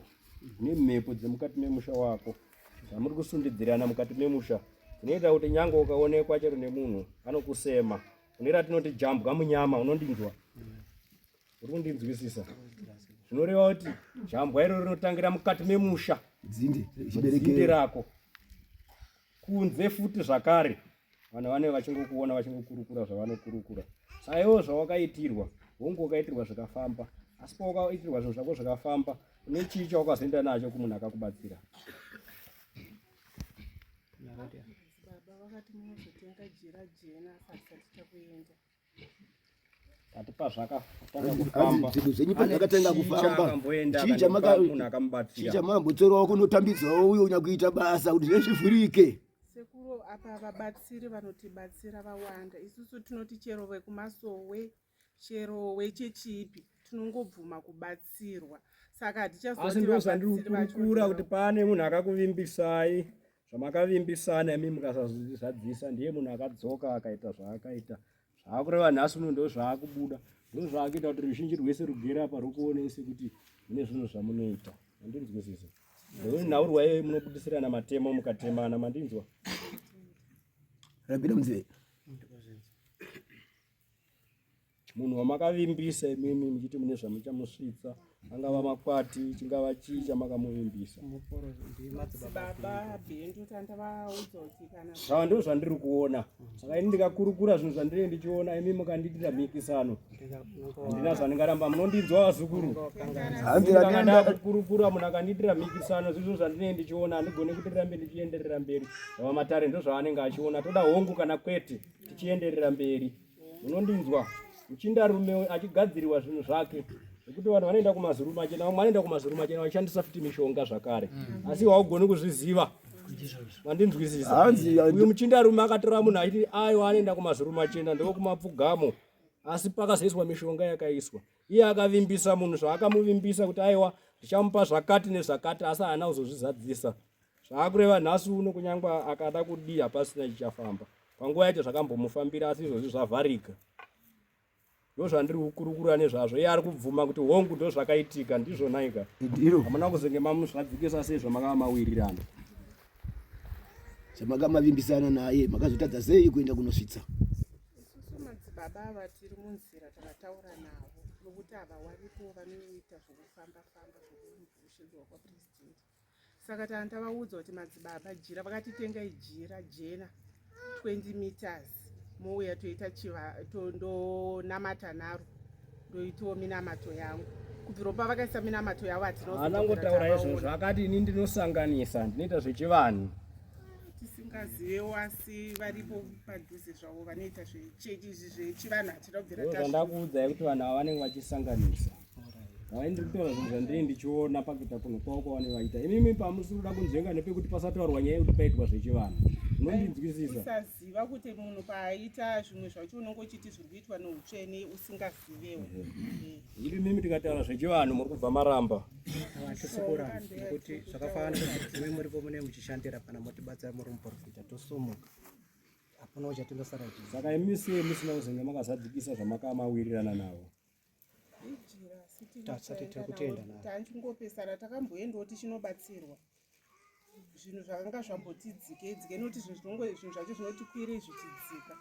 nemhepo dzemukati memusha wako zvamuri kusundidzirana mukati memusha zvinoita kuti nyange ukaonekwa chero nemunhu anokusema une ratinoti jambwa munyama unondinzwa uri kundinzwisisa zvinoreva kuti jambwa iro rinotangira mukati memusha dzinde rako kunze futi zvakare vanhu vanenge vachingokuona vachingokurukura zvavanokurukura saiwo zvawakaitirwa hongu wakaitirwa zvikafamba asi pawakaitirwa zvinhu zvako zvikafamba une chii chawakazoenda nacho kumunhu akakubatsira Baba vakati munozotenga jira jena asi hatisati takuenda. Ati pazvakatanga kufamba. Zvinhu zvenyu pazvakatanga kufamba. Chii chamaka munhu akamubatsira. Chii chamambotorawo kunotambidzawo uyo nyakuita basa kuti zvinhu zvivhurike. Sekuru apa vabatsiri vanotibatsira vawanda. Isusu tinoti chero vekumasowe chero wechechi ipi tinongobvuma kubatsirwa saka hatichazoti ndozvandiri kukurukura kuti pane munhu akakuvimbisai zvamakavimbisana imi mukasazvizadzisa ndiye munhu akadzoka akaita zvaakaita zvaakureva nhasi uno ndo zvaakubuda ndo zvaakuita kuti ruzhinji rwese rugere apa rwukuonei sekuti mune zvinhu zvamunoita mandinzwisisa nhaurwa iyoyi munobudisirana matemo mukatemana mandinzwa rapinda munzeve. Munhu wamakavimbisa imimi muchiti mune zvamuchamusvitsa, angava makwati, chingava chii chamakamuvimbisa. Baba Bendu tandavaudza kuti kana Zvava ndizvo zvandiri kuona. Saka ini ndikakurukura zvinhu zvandinenge ndichiona, imi mukandiitira mhikisano. Handina zvandingaramba, munondinzwa vazukuru. Hanzi Ndakukurukura munhu akandiitira mhikisano, zvizvo zvandinenge ndichiona, handigoni kuti ndirambe ndichienderera mberi. Zvava matare ndozvaanenge achiona, toda hongu kana kwete, tichienderera mberi. Munondinzwa? Muchindarume achigadzirirwa zvinhu zvake zvekuti vanhu vanoenda kumazuru machena, vamwe vanoenda kumazuru machena vachishandisa futi mishonga zvakare, asi haugoni kuzviziva. Mandinzwisisa? Hanzi Uyu muchindarume akatora munhu achiti aiwa anoenda kumazuru machena ndokumapfugamo, asi pakazoiswa mishonga yakaiswa. Iye akavimbisa munhu zvaakamuvimbisa kuti aiwa ndichamupa zvakati nezvakati, asi haana kuzozvizadzisa. Zvaakureva nhasi uno kunyange akada kudii hapasina chichafamba. Panguva yacho zvakambomufambira asi izvozvi zvavharika. Ndozvandiri kukurukura nezvazvo. Iye ari kubvuma kuti hongu ndozvakaitika, ndizvo nhaika. Hamuna kuzenge mamuzvadzikisa sei zvamakava mawirirana. Zvamakamavimbisana naye makazotadza sei kuenda kunosvitsa? Isusu madzibaba ava tiri munzira takataura navo nokuti havawanikwo vanoita zvokufamba famba zvokushedziwa kwapresident. Saka tanga tavaudza kuti madzibaba jira vakati tengai jira jena 20 meters mouya toita chiva tondonamata naro ndoitawo minamato yangu kubvira pavakaisa minamato yavo hatina Anangotaura izvozvo akati ini ndinosanganisa ndinoita zvechivanhu. Tisingazivewo asi varipo padhuze zvavo vanoita zvechechi izvi zvechivanhu hatina kubvira tazvi Zvandakuudzai kuti vanhu ava vanenge vachisanganisa. Hai ndiri kutaura zvinhu zvandiri ndichiona pakuita kunhu kwavo kwavanenge vachiita. Imimi pamusiri kuda kunzvenga nepekuti pasataurwa nyaya yekuti paitwa zvechivanhu. Munondinzwisisa? Usaziva kuti munhu paaita zvimwe zvacho unenge uchiti zviri kuitwa neutsvene usingazivewo. Iri mimi tikataura zvechivanhu muri kubva maramba. Hatisi kuramba nekuti zvakafanana nekuti imi muripo mune muchishandira pana motibatsira muri muprofita tosumuka. Hapana chatindosara tichi. Saka imi sei musina kuzenge makazadzikisa zvamakamawirirana navo? Ijira asi Tasati tiri kutenda naro. Tanchingopesana takamboendawo tichinobatsirwa. Zvinhu zvakanga zvamboti dzikei dzikei nekuti zvinhu zvinongo zvinhu zvacho zvinoti kwirei zvichidzika.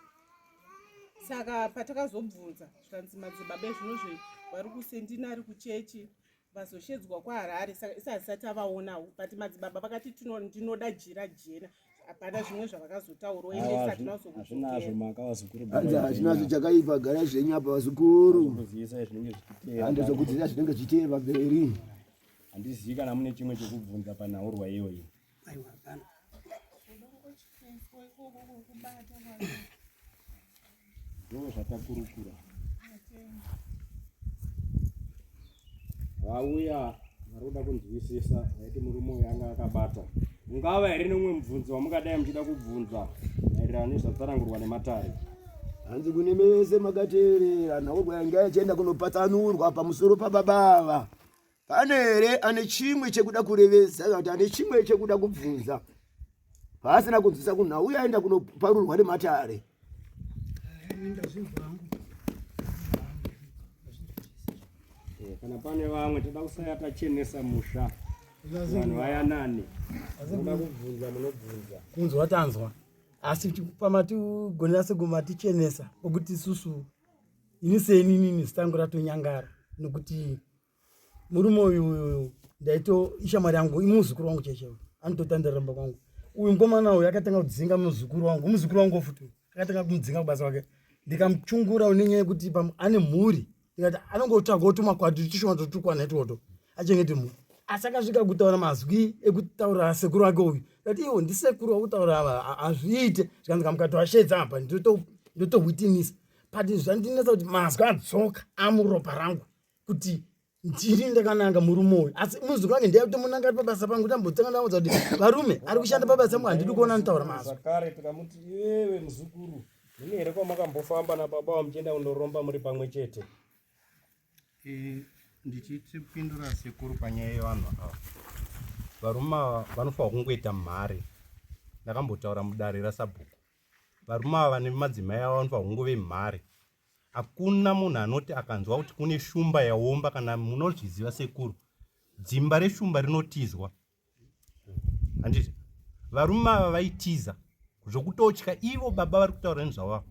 Saka patakazobvunza zvikanzi madzibaba ezvinozvi vari kusendina ari kuchechi vazoshedzwa kwaHarare saka isu hatisati tavaonawo but madzibaba vakati tino ndinoda jira jena hapana zvimwe zvavakazotaurawo ende isu hatina Hazvinazvo maka vazukuru. Hanzi hazvinazvo chakaipa garai zvenyu apa vazukuru. Kuzivisa zvinenge zvichiteera. Hanzi zvokudzivisa zvinenge zvichiteera pamberi. Handizivi kana mune chimwe chekubvunza panhaurwa iyoyi. Aiwa hapana. Ndo zvatakurukura. Vauya vari kuda kunzwisisa vaiti murume uyu anga akabata. Ungava here nemumwe mubvunzo wamungadai muchida kubvunza maererano nezvatsanangurwa nematare? Hanzi kune mese makateerera nhaurwa yanga yachienda kunopatsanurwa pamusoro pababa ava. Pane here ane chimwe chekuda kurevesa kana kuti ane chimwe chekuda kubvunza paasina kunzwisa kunhau yaenda kunoparurwa nematare? Eh, kana pane vamwe toda kusaya tachenesa musha vanhu vayanane munoda kubvunza munobvunza kunzwa tanzwa asi pamatigonera segumatichenesa pokuti isusu ini seni inini zita rangu ratonyangara nokuti murume uyu uyu ndaito ishamwari yangu imuzukuru wangu chaicho anototandira kwangu uyu mukomana uyu akatanga kudzinga muzukuru wangu muzukuru wangu futi akatanga kumudzinga kubasa kwake ndikamuchungura une nyaya yekuti ane mhuri ndikati anongotsvaga otuma kwati tushoma totukwana itwoto achengete mhuri asi akasvika kutaura mazwi ekutaura sekuru wake uyu ndati iwo ndisekuru wakutaura ava hazviite zvikanzi kamukatoashedza apa ndotohwitinisa but zvandinetsa kuti mazwi adzoka amuropa rangu kuti ndini ndakananga murume uyu asi muzukuru wange ndiye kutomunanga ari pabasa pangu tambotanga ndaudza kuti varume ari kushanda pabasa pangu handidi kuona anotaura mazwi zvakare tikamuti iwewe muzukuru mune here kwamakambofamba nababa wamuchienda kundoromba muri pamwe chete e, ndichipindura sekuru panyaya yevanhu ava varume ava vanofanirwa kungoita mhare ndakambotaura mudare rasabhuku varume ava nemadzimai avo vanofanirwa kungove mhare Hakuna munhu anoti akanzwa kuti kune shumba yaomba kana munozviziva sekuru dzimba reshumba rinotizwa handiti varume ava vaitiza zvokutotya ivo baba vari kutaura nezvavo ava.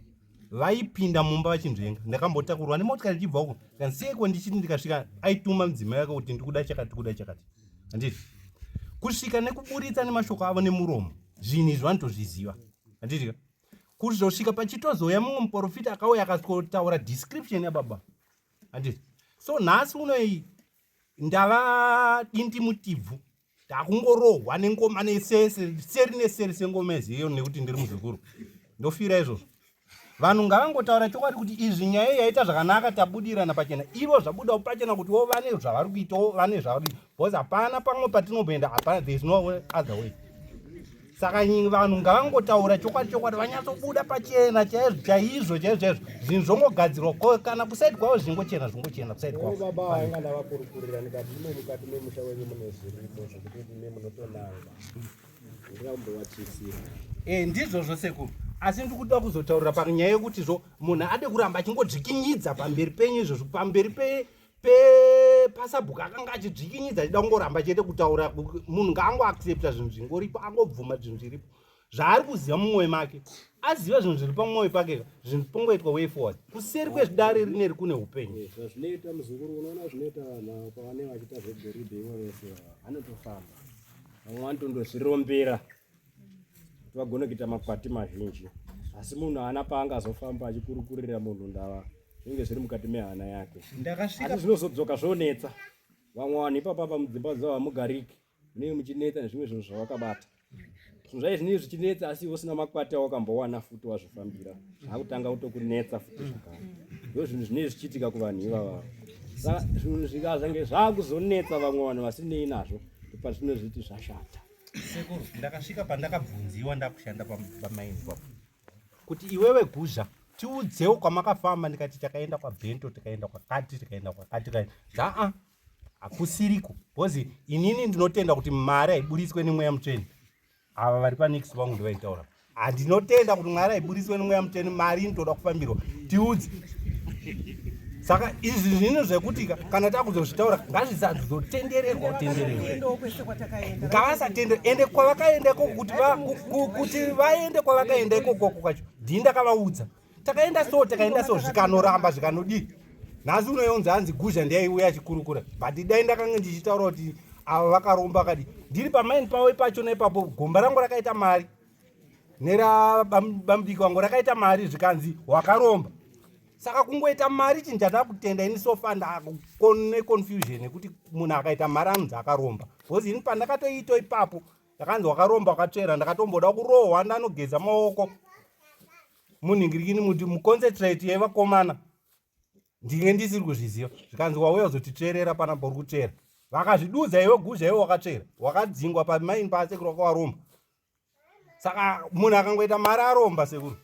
Vaipinda mumba vachinzvenga. Ndakambotakurwa nemotikari ndichibva uko. Ndikanzi ndichiti ndikasvika aituma mudzimai wake kuti ndikuda chakati ndikuda chakati. Handiti? Kusvika nekuburitsa nemashoko avo nemuromo. Zvinhu izvi vanotozviziva. Handiti ka? Kuzosvika pachitozouya mumwe muprofita akauya akatotaura description yababa. Handiti? So nhasi unoyi ndava dindimutibvu ndakungorohwa nengoma nesese seri neseri sengoma yeziyo nekuti ndiri muzukuru ndofira izvozvo vanhu ngavangotaura chokwadi kuti izvi nyaya yaita zvakanaka tabudirana pachena ivo zvabudawo pachena kuti wo vane zvavari kuitawo vane zvavari because hapana pamwe patinomboenda hapana there is no other way saka vanhu ngavangotaura chokwadi chokwadi vanyatsobuda pachena chaizvo chaizvo chaizvo chaizvo zvinhu zvongogadzirwa ko kana kusaidi kwavo zvingochena zvingochena kusaidi kwavo baba vainga ndavakurukurira ndikati imo mukati memusha wenyu mune zvirimo zvekuti ime munotonanga ndirakumbovatyisira e ndizvozvo sekuru asi ndiri kuda kuzotaurira panyaya yekuti zvo munhu ade kuramba achingodzvikinyidza pamberi penyu izvozvo pamberi pe pasabhuku akanga achidzvikinyidza achida kungoramba chete kutaura munhu ngaangoaccepta zvinhu zvingoripo angobvuma zvinhu zviripo zvaari kuziva mumwoyo make aziva zvinhu zviri pamwoyo pake zvinhu pongoitwa way forward kuseri kwezvidare rineri kune upenyu eh, zvazvinoita muzukuru unoona zvinoita vanhu pavane vachiita zvegoridhe ivo vese vanotofamba vamwe vanotondozvirombera kuti vagone kuita makwati mazhinji asi munhu haana paangazofamba achikurukurira munhu ndava zvinenge zviri mukati mehana yake ndakasvika asi zvinozodzoka zvonetsa vamwe vanhu ipapa pa mudzimba dzavo hamugariki munenge muchinetsa nezvimwe zvinhu zvawakabata zvinhu zvaye zvinenge zvichinetsa asi iwe usina makwati awakambowana futi wazvifambira zvakutanga kutokunetsa futi zvakare ndo zvinhu zvinenge zvichiitika kuvanhu ivava saka zvinhu zvikazange zvakuzonetsa vamwe vanhu vasinei nazvo ndopazvinozviti zvashata Sekuru, ndakasvika pandakabvunziwa ndakushanda pamaini papo kuti iwewe guzha tiudzewo kwamakafamba ndikati takaenda kwabhento tikaenda kwakati tikaenda kwakati tikaenda aa hakusiriko bcause inini ndinotenda kuti mari haiburitswe nemweya mutsvene ava vari panext vangu ndivaitaura handinotenda kuti mwari aiburitswe nemweya mutsvene mari inotoda kufambirwa tiudze saka izvi zvinhu zvekuti kana takuzozvitaura ngazvisazotendererwa kutendererwa ngavasatendere ende kwavakaenda ikoko kuti kuti vaende kwavakaenda ikokoko kwacho ndini ndakavaudza takaenda so takaenda so zvikanoramba zvikanodii nhasi unoyonzi hanzi guzha ndiyaiuya achikurukura but dai ndakanga ndichitaura kuti ava vakaromba kadi ndiri pamaini pavo ipachona ipapo gomba rangu rakaita mari nerabamudiki wangu rakaita mari zvikanzi wakaromba saka kungoita mari chinhu chandakutenda ini sofa ndakone confusion yekuti munhu akaita mari anonzi akaromba because ini pandakatoito ipapo ndakanzi wakaromba wakatsvera ndakatomboda kurohwa ndanogeza maoko munhingirikini muti muconcentrate yevakomana ndinge ndisiri kuzviziva zvikanzi wauya kuzotitsverera panapa uri kutsvera vakazvidudza iwe guzha iwe wakatsvera wakadzingwa pamaini paasekuru wakawaromba saka munhu akangoita mari aromba sekuru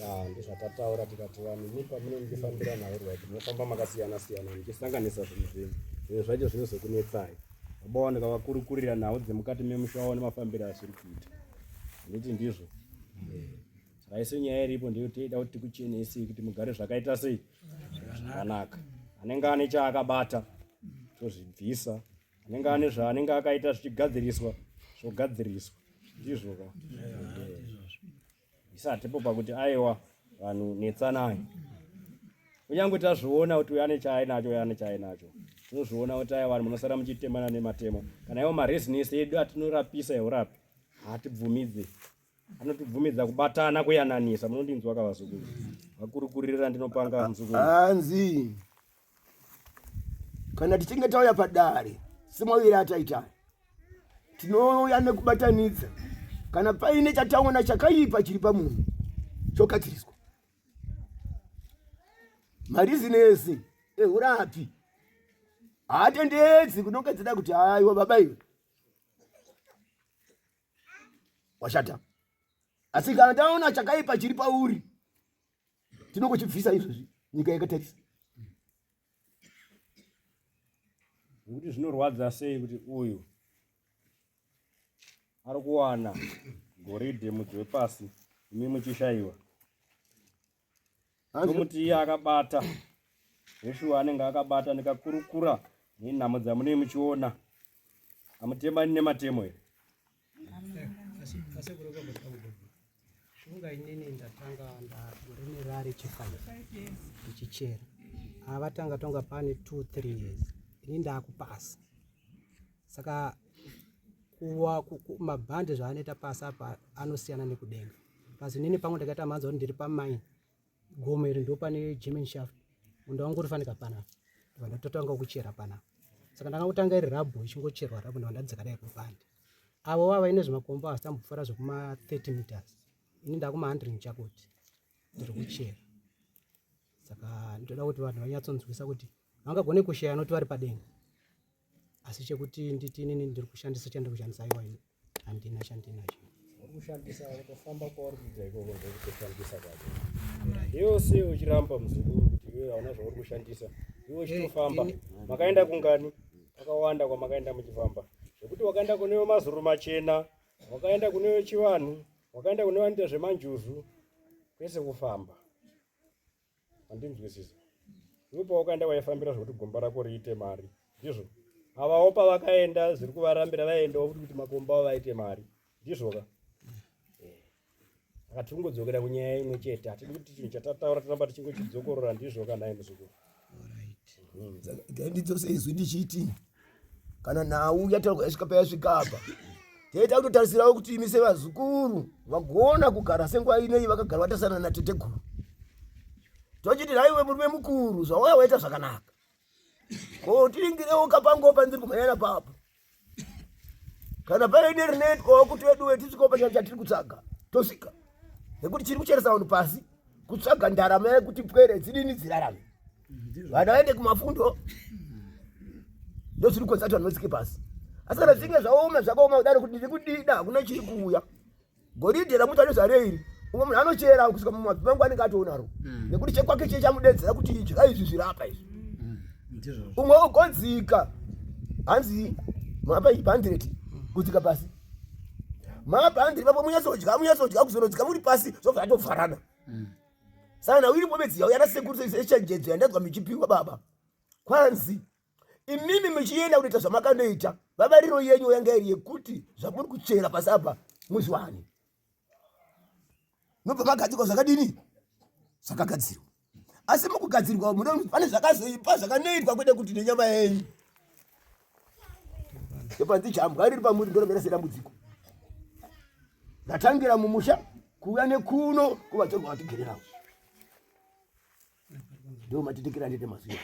ya ndizvatataura tikati vanhu imi pamunondifambira nhaurwa kuti munofamba makasiyana siyana muchisanganisa zvinhu zvenyu zvinhu zvacho zvinozokunetsai baba wavo ndikavakurukurira nhau dzemukati memusha wavo nemafambiro asiri kuita handiti ndizvo eh, saka isu nyaya iripo ndiyo teida kuti tikuchenesei kuti mugare zvakaita sei zvakanaka anenge ane chaakabata tozvibvisa anenge ane zvaanenge akaita zvichigadziriswa zvogadziriswa ndizvo ka isatipo pakuti aiwa vanhu netsanai kunyange tazviona kuti uyo ane chaainacho uyo ane chaainacho tinozviona kuti aiwa vanhu munosara muchitemana nematemo kana iwo marezinesi edu atinorapisa eurapi haatibvumidze anotibvumidza kubatana kuyananisa munondinzwa ka vazukuru vakurukuririra ndinopanga muzukuru hanzi kana tichinge tauya padare semaviri ataita tinouya nekubatanidza kana paine chataona chakaipa chiri pamunhu chogadziriswa marizinesi ehurapi haatendedzi kunongedzera kuti haiwa baba iwe washata asi kana taona chakaipa chiri pauri tinongochibvisa izvozvi nyika yakatarisa nekuti zvinorwadza sei kuti uyu ari kuwana goridhe mudzi wepasi imi muchishaiwa tomuti iye akabata zveshuwa anenge akabata ndikakurukura nenhamo dzamunei muchiona hamutemani nematemo here Funga inini ndatanga ndagore nerari chefaive ndichichera. Avatanga tonga pane 2 3 years. Ini ndakupasa. Saka kuwa mabhande zvaanoita pasi apa anosiyana nekudenga. Pasi inini pangu ndakaita mhanza kuti ndiri pamine. Gomo iri ndopane German shaft. Munda wangu uri fanika panapa. Ndobva ndatotanga kuchera panapa. Saka ndanga kutanga iri rabho ichingocherwa rabho ndobva ndadzika dai kubhande. Avo vava ine zvimakomba asi tambopfuura zvekuma 30 meters. Ini ndakuma 100 chakuti ndiri kuchera. Saka ndoda kuti vanhu vanyatsonzwisa kuti vangagone kushaya noti vari padenga. Asi chekuti nditi inini ndiri kushandisa chandiri kushandisa aiwa ini handina chandinacho. Uri kushandisa kutofamba kwauri kuita ikoko ndokutoshandisa kwacho. Iwe sei uchiramba muzukuru kuti iwe hauna zvauri kushandisa. Iwe uchitofamba. Makaenda kungani? Kwakawanda kwamakaenda muchifamba. Zvekuti wakaenda kune mazuru machena, wakaenda kune wechivanhu, wakaenda kune vanoita zvemanjuzu, kwese kufamba. Handinzwisisa. Iwe pawakaenda waifambira zvekuti gomba rako riite mari. Ndizvo. Avawo pavakaenda zviri kuvarambira vaiendawo futi kuti makomba avo vaite mari. Ndizvo ka? Eh. Saka tiri kungodzokera kunyaya imwe chete. Hatidi kuti chinhu chatataura toramba tichingochidzokorora ndizvo ka nhai muzukuru. Ngandidzose izwi ndichiti kana nhau yataurwa yasvika payasvika apa taita kutotarisirawo kuti imi sevazukuru vagona kugara senguva inei vakagara vatarisana nateteguru tochiti raiwe murume mukuru zvauya waita zvakanaka ko tiringirewo kapango pandiri kumhanyana papo kana paine rinoitwawo kuti veduwe tisvikewo pachinhu chatiri kutsvaga tosvika nekuti chiri kucheresa vanhu pasi kutsvaga ndarama yekuti pwere dzidini dzirarame vana vaende kumafundo ndozviri kukonzera kuti vanhu vatsike pasi asi kana zvichinge zvaoma zvakaoma kudaro kuti ndiri kudida hakuna chiri kuuya goridhe ramuti anozvareiri umwe munhu anochera kusvika mumabvi mangu anenge atoonaro mm. nekuti chekwake chiye chamudedzera kuti idya izvi zvirapa izvi mm. umwe ogodzika hanzi mapa ibhandireti kudzika pasi mabhandiri papo munyatsodya munyatsodya kuzonodzika muri pasi zvobva atovharana mm. saka nhau iripo bedzi yauya nasekuru sechenjedzo yandanzwa michipiwa baba kwanzi imimi muchienda kunoita zvamakandoita vavariro yenyu yanga iri yekuti zvamuri kuchera pasi apa muzviwane nobva magadzirwa zvakadini zvakagadzirwa asi mukugadzirwa pane zvakazoipa zvakanoitwa kwete kuti nenyama yenyu ndopanzi jambwa riri pamuri ndoromera sedambudziko ndatangira mumusha kuuya nekuno kuvatorwa vatigererawo ndo matitikira ndite mazuva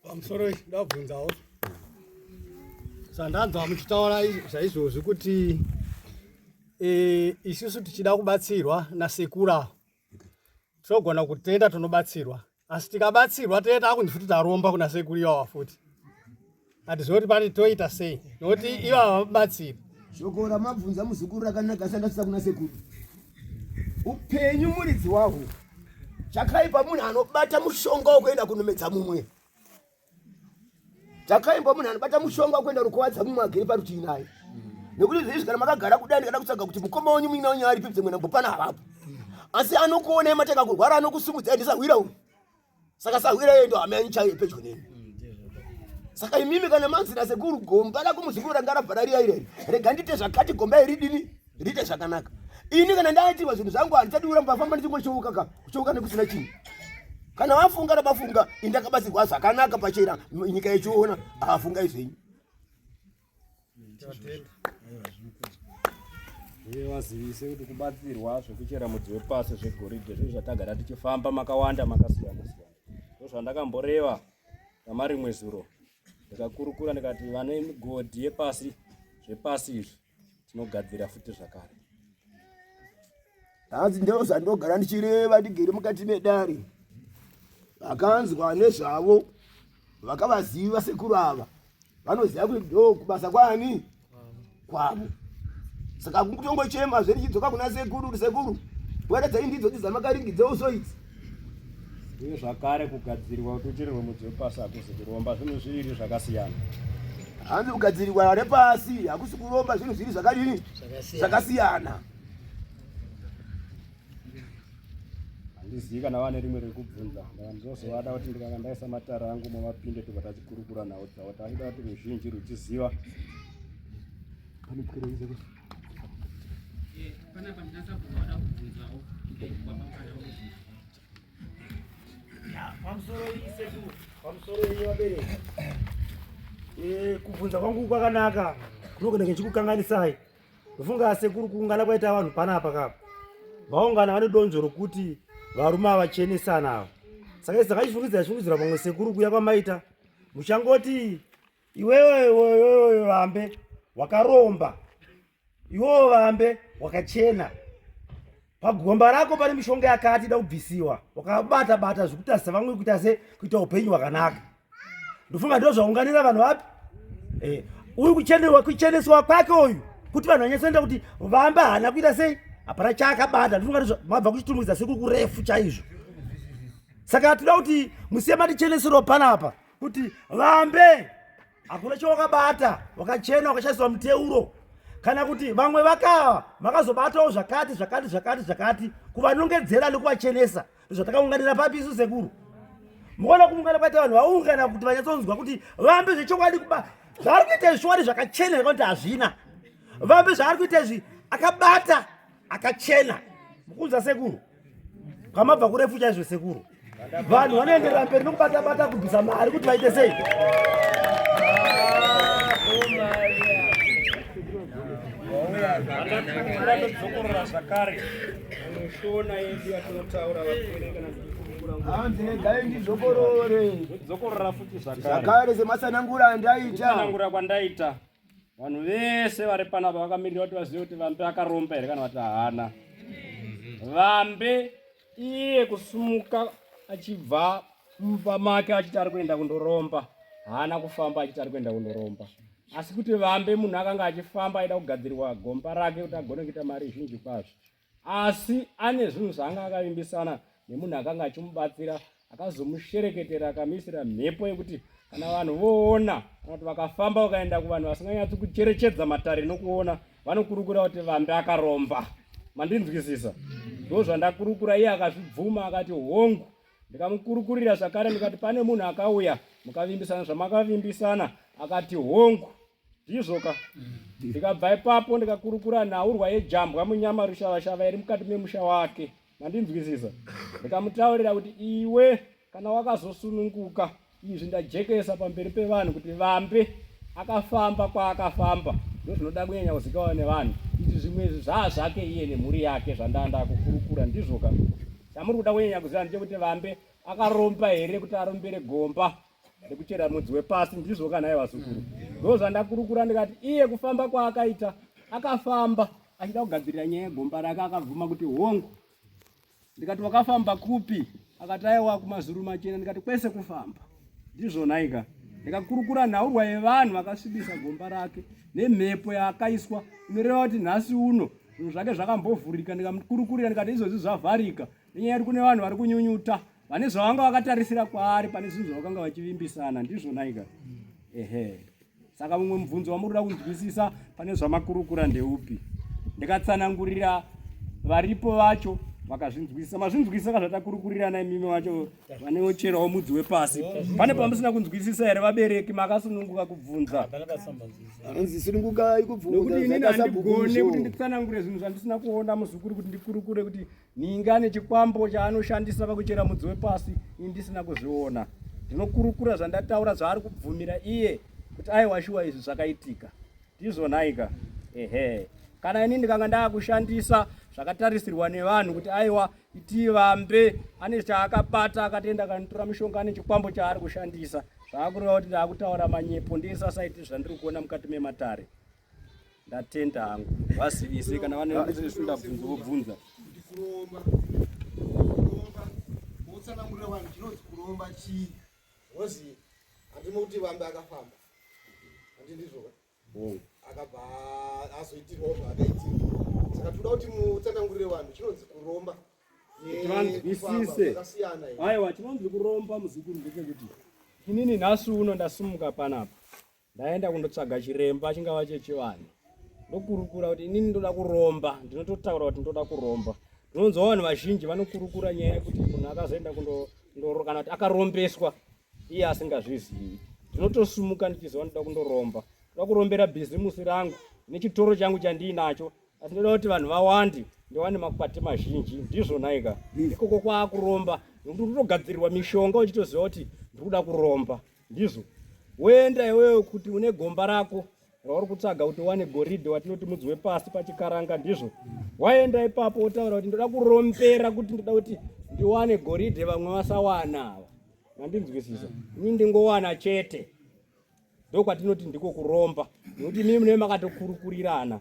pamusoro ndabvunzawo sandanzwa muchitaura zvaizvozvi kuti e, isusu tichida kubatsirwa nasekura tinogona kutenda tinobatsirwa asi tikabatsirwa tee takunzi futi taromba kuna sekuru iwawa futi hatizivi kuti pati toita sei nokuti ivava vabatsiri shoko ramabvunza muzukuru rakanaka sandasvitsa kuna sekuru upenyu muridzi wahwo chakaipa munhu anobata mushonga wekuenda kunomedza mumwe chakaimba munhu anobata mushonga wekuenda kunokuvadza mumwe agere parutivi naye nekuti zvezvi kana makagara kudai ndikada kutsvaga kuti mukoma wenyu muina wenyu aripi dzimwe nhambo pana havapo asi anokuonai matanga kurwara anokusimudzai ndisahwira uyu saka sahwira iye ndo hama yanyu chaiyo pedyo nemi saka imimi kana manzi nasekuru gomba rako muzukuru ranga rabva rariya ireri rega ndiite zvakati gomba iri ridini riite zvakanaka ini kana ndaitirwa zvinhu zvangu handichadi kuramba famba ndichingocheuka ka kucheuka nekusina chinhu kana vafunga rabafunga ini ndakabatsirwa zvakanaka pachena nyika yechiona afungai zvenyu Uye vazivise kuti kubatsirwa zvekuchera mudzi wepasi zvegoridhe zvinhu zvatagara tichifamba makawanda makasiyana siyana. Ndozvandakamboreva ramarimwe zuro ndikakurukura ndikati vane migodhi yepasi zvepasi izvi tinogadzira futi zvakare. Hanzi ndoo zvandogara ndichireva ndigere mukati medare. Vakanzwa nezvavo vakavaziva sekuru ava vanoziva kuti ndo kubasa kwani kwavo saka kutongochema zve ndichidzoka kuna sekuru kuti sekuru pwere dzenyu ndidzo dzamakaringidza uso idzi uye zvakare kugadzirwa kuti uchererwe mudzi wepasi hakusi kuromba zvinhu zviviri zvakasiyana hanzi kugadzirirwa repasi hakusi kuromba zvinhu zviri zvakadini zvakasiyana Handizivi kana vane rimwe rekubvunza ndozovada kuti ndikanga ndaisa matare angu mavapinde tobva tachikurukura nhau dzavo taida kuti ruzhinji ruchiziva. Panapa ndina sabhuku vada kubvunzawo. Pamusoro iyi sekuru, pamusoro iyi vabereki. Eh, kubvunza kwangu kwakanaka kunogona kechikukanganisai. Ndofunga sekuru kuungana kwaita vanhu panapa kapa. Vaungana vane donzvo rokuti varume ava chenesana ava. Saka isu takachifungidzira chifungidzira pamwe sekuru kuya kwamaita. Muchangoti iwewe iwewe vambe wakaromba. Iwewe vambe wakachena. Pagomba rako pane mishonga yakati ida kubvisiwa. Wakabata bata zvekutarisa vamwe kuita se kuita upenyu hwakanaka. Ndofunga ndozvaunganira zvaunganira vanhu vapi? Eh, uyu kuchenewa kucheneswa kwake uyu kuti vanhu vanyatsoenda kuti vamba haana kuita sei? Hapana chaakabata. Ndofunga ndizvo mabva kuchitumikidza sekuri kurefu chaizvo. Saka tinoda kuti musiye matichenesero panapa kuti vambe hakuna chawakabata wakachena wakashandiswa muteuro kana kuti vamwe vakava makazobatawo zvakati zvakati zvakati zvakati kuvanongedzera nekuvachenesa zvatakaunganira papi isu sekuru mukaona kuungana kwaita vanhu vaungana kuti vanyatsonzwa kuti vambe zvechokwadi kuba zvaari kuita izvi chokwadi zvakachena nekuti hazvina vambe zvaari kuita izvi akabata akachena mukunzwa sekuru kwamabva kurefu chaizvo sekuru vanhu vanoenderera mberi nekubata bata kubvisa mari kuti vaite sei ndodzokorora zvakare mushona yedu yatinotaura vapwere kana hanzi regai ndidzokorore ndodzokorora futi zvakare zvakare sematsanangura andaita kutsanangura kwandaita Vanhu vese vari panapa vakamirira kuti vazive kuti Vambe akaromba here kana kuti haana. Vambe iye kusumuka achibva mumba make achiti ari kuenda kundoromba, haana kufamba achiti ari kuenda kundoromba. Asi kuti Vambe munhu akanga achifamba aida kugadzirwa gomba rake kuti agone kuita mari zhinji kwazvo. Asi ane zvinhu zvaanga akavimbisana nemunhu akanga achimubatsira akazomushereketera akamuisira mhepo yekuti kana vanhu voona kana kuti vakafamba vakaenda kuvanhu vasinganyatsi kucherechedza matare nokuona vanokurukura kuti vambe akaromba. Mandinzwisisa? Ndo zvandakurukura iye akazvibvuma akati hongu. Ndikamukurukurira zvakare ndikati pane munhu akauya mukavimbisana zvamakavimbisana akati hongu. Ndizvoka. Ndikabva ipapo ndikakurukura nhaurwa yejambwa munyama rushavashava iri mukati memusha wake. Mandinzwisisa? Ndikamutaurira kuti iwe kana wakazosununguka izvi ndajekesa pamberi pevanhu kuti vambe akafamba kwaakafamba ndozvinoda kunyanya kuzikanwa nevanhu izvi zvimwe izvi zvaa zvake iye nemhuri yake zvandanda kukurukura ndizvoka chamuri kuda kunyanya kuziva ndechekuti vambe akaromba here kuti arombere gomba rekuchera mudzi wepasi ndizvo kana iye vazukuru ndo zvandakurukura ndikati iye kufamba kwaakaita akafamba achida kugadzirira nyaya yegomba rake akabvuma kuti hongu ndikati wakafamba kupi akati aiwa kumazuru machena ndikati kwese kufamba ndizvonaika ndikakurukura nhaurwa yevanhu vakasvibisa gomba rake nemhepo yaakaiswa inoreva kuti nhasi uno zvinhu zvake zvakambovhurika ndikamukurukurira ndikati izvozvi zvavharika nenyaya yekuti kune vanhu vari kunyunyuta vane zvavanga vakatarisira kwaari pane zvinhu zvavakanga vachivimbisana ndizvonaika ehe saka mumwe mubvunzo wamuri kuda kunzwisisa pane zvamakurukura ndeupi ndikatsanangurira varipo vacho vakazvinzwisisa mazvinzwisisa ka zvatakurukurirana imimi vacho vaneocherawo mudzi wepasi pane pamusina kunzwisisa here vabereki makasununguka kubvunza Hanzi sunungukai kubvunza nokuti inini handigone kuti nditsanangure zvinhu zvandisina kuona muzukuru kuti ndikurukure kuti Ninga ane chikwambo chaanoshandisa pakuchera mudzi wepasi ini ndisina kuzviona. Ndinokurukura zvandataura zvaari kubvumira iye kuti aiwa shuwa izvi zvakaitika. Ndizvo nhaika? Ehe. Kana ini ndikanga ndaakushandisa zvakatarisirwa nevanhu kuti aiwa itivambe ane chaakabata akatoenda akanotora mishonga ane chikwambo chaari kushandisa zvaakureva kuti ndaakutaura manyepo ndisasaiti zvandiri kuona mukati mematare. Ndatenda hangu. Vazivise kana vane sunda bvunzo vobvunza. Kuti kuromba. Kuromba. Wotsanangurira vanhu chinonzi kuromba chii? Wozi handimo kuti vambe akafamba. Handi ndizvo ka? Oh. Akabva azoitirwawo zvaakaitirwa. Saka toda kuti mutsanangurire vanhu chinonzi kuromba. Kuti vanzwisise. Aiwa chinonzi kuromba muzukuru ndechekuti inini nhasi uno ndasimuka panapa. Ndaenda kundotsvaga chiremba chingava chechivanhu ndokurukura kuti inini ndoda kuromba, ndinototaura kuti ndoda kuromba. Ndinonzwa vanhu vazhinji vanokurukura nyaya yekuti munhu akazoenda kundoro kana kuti akarombeswa iye asingazvizivi. Ndinotosumuka ndichiziva ndoda kundoromba, ndoda kurombera bhizimusi rangu nechitoro changu chandiinacho. Asi ndoda kuti vanhu vawande ndiwane makwati mazhinji ndizvo nhaika ikoko kwaakuromba nekuti unotogadzirirwa mishonga uchitoziva kuti ndiri kuda kuromba ndizvo woenda iwewe kuti une gomba rako rauri kutsvaga kuti uwane goridhe watinoti mudzi wepasi pachikaranga ndizvo waenda ipapo wotaura kuti ndoda kurombera kuti ndoda kuti ndiwane goridhe vamwe vasawana ava mandinzwisisa ini ndingowana chete ndokwatinoti ndiko kuromba nekuti imimi munenge makatokurukurirana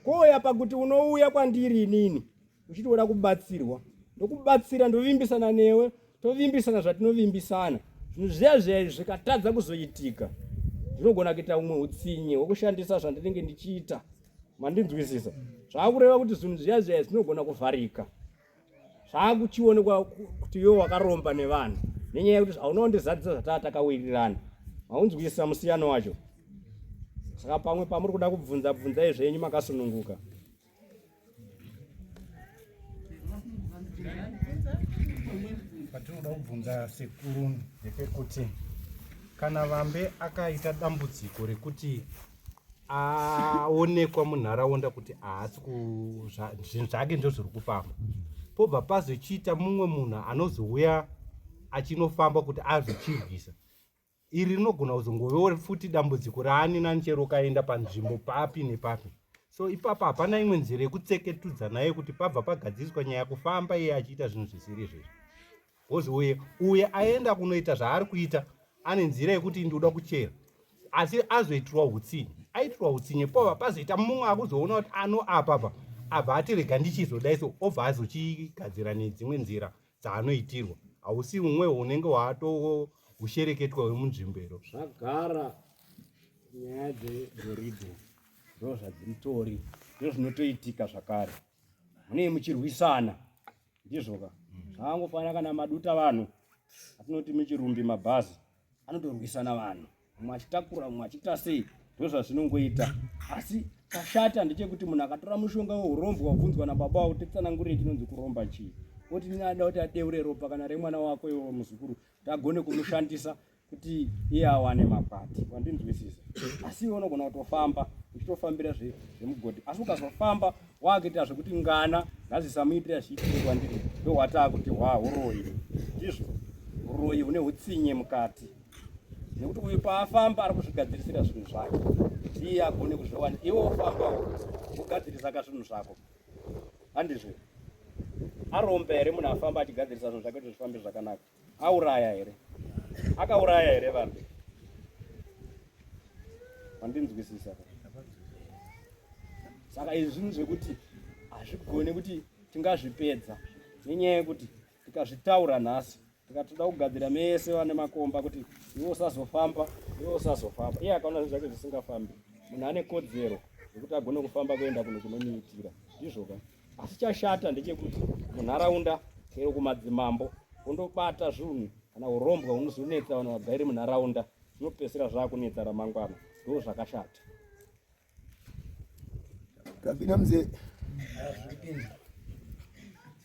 kouya pakuti unouya kwandiri inini uchiti woda kubatsirwa ndokubatsira ndovimbisana newe tovimbisana zvatinovimbisana zvinhu zviya zviya zvikatadza kuzoitika ndinogona kuita umwe utsinye hwekushandisa zvandinenge ndichiita mandinzwisisa zvaakureva kuti zvinhu zviya zviya zvinogona kuvharika zvakuchionekwa kuti iwe wakaromba nevanhu nenyaya yekuti hauna kundizadzisa zvataa takawirirana maunzwisisa musiyano wacho saka pamwe pamuri kuda kubvunza bvunzai zvenyu makasununguka Patinoda kubvunza sekuru ndepekuti kana vambe akaita dambudziko rekuti aonekwa munharaunda kuti haasi zvinhu zvake ndozviri kufamba pobva pazochiita mumwe munhu anozouya achinofamba kuti azochirwisa iri rinogona kuzongovewo futi dambudziko raani nani chero ukaenda panzvimbo papi nepapi so ipapa hapana imwe nzira yekutseketudza nayo kuti pabva pagadziriswa nyaya kufamba iye achiita zvinhu zvisiri izvezvi bcause uye uye aenda kunoita zvaari kuita ane nzira yekuti ndinoda kuchera asi azoitirwa utsinye aitirwa utsinye pova pazoita mumwe akuzoona kuti ano apapa abva ati rega ndichizodai so obva azochigadzira nedzimwe nzira dzaanoitirwa hausi umwe unenge waatoushereketwa wemunzvimbo iro zvagara nyaya dzegoridhe ndo zvadziritori ndo zvinotoitika zvakare munee muchirwisana ndizvoka zvaangofanira kana maduta vanhu atinoti muchirumbi mabhazi anotorwisana vanhu mumwe achitakura mumwe achiita sei ndozvazvinongoita asi chashata ndechekuti munhu akatora mushonga weurombwa wabvunzwa nababa wako titsanangurire chinonzi kuromba chii oti ada kuti adeure ropa kana remwana wako iwo muzukuru kuti agone kumushandisa kuti iye awane makwati wandinzwisisa asi iwe unogona kutofamba uchitofambira zvemugodhi asi ukazofamba wakuita zvekuti ngana ngazvisamuitira zviitire kwandiri ndohwataa kuti hwahuroyi ndizvo uroyi hune utsinye mukati nekuti uyu paafamba ari kuzvigadzirisira zvinhu zvake iye agone kuzviwana iwe wofambawo wogadzirisa ka zvinhu zvako handizvo aromba here munhu afamba achigadzirisa zvinhu zvake kuti zvifambe zvakanaka auraya here akauraya here vanhu mandinzwisisa saka izvi zvinhu zvekuti hazvigone kuti tingazvipedza nenyaya yekuti tikazvitaura nhasi tikatoda kugadzira mese vane makomba kuti iwe usazofamba iwe usazofamba iye akaona zvinhu zvake zvisingafambi munhu ane kodzero yekuti agone kufamba kuenda kuno kunomuitira ndizvoka asi chashata ndechekuti munharaunda chero kumadzimambo kundobata zvinhu kana urombwa hunozonetsa vanhu vagairi munharaunda zvinopedzisira zvakunetsa ramangwana ndo zvakashata Tapinda mzee.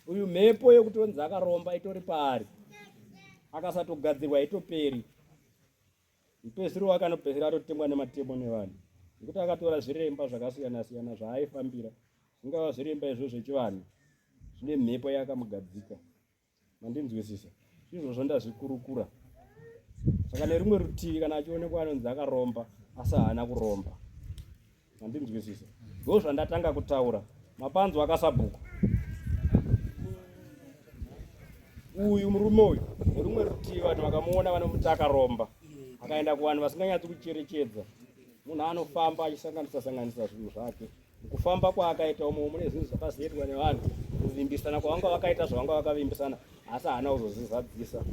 Uyu mhepo yekutonzi akaromba itori paari. Akasatogadzirwa itoperi. Mupedzisiro wake anopedzisira atotengwa nematemo nevanhu. Nekuti akatora zviremba zvakasiyana siyana zvaaifambira. Zvingava zviremba izvo zvechivanhu. Zvine mhepo yakamugadzika. Mandinzwisisa? Izvozvo ndazvikurukura. Saka nerimwe rutivi kana achionekwa anonzi akaromba asi haana kuromba. Mandinzwisisa? Ndozvandatanga zvandatanga kutaura. Mapanzwa akasabhuku. Uyu murume uyu nerimwe rutivi vanhu vakamuona vanomuti akaromba. Akaenda kuvanhu vasinganyatsi kucherechedza. Munhu anofamba achisanganisa sanganisa zvinhu zvake. Mukufamba kwaakaita umo mune zvinhu zvakazoitwa nevanhu kuvimbisana kwavanga vakaita zvavanga vakavimbisana asi haana kuzozvizadzisa.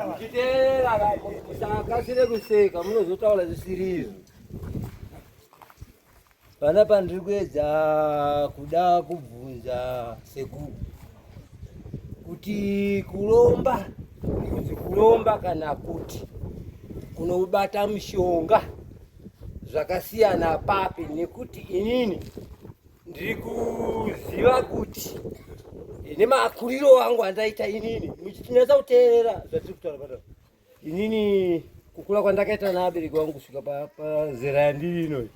Muchiteerera musakasire kuseka munozotaura zvisiri izvo. Panapa ndiri kuedza kuda kubvunza sekuru kuti kuromba kunzi kuromba kana kuti kunobata mushonga zvakasiyana papi nekuti inini ndiri kuziva kuti Nemakuriro angu andaita inini, muchitinatsa kuteerera zvatiri kutaura panapa. Inini kukura kwandakaita naabereki vangu kusvika pazera yandiri inoyi,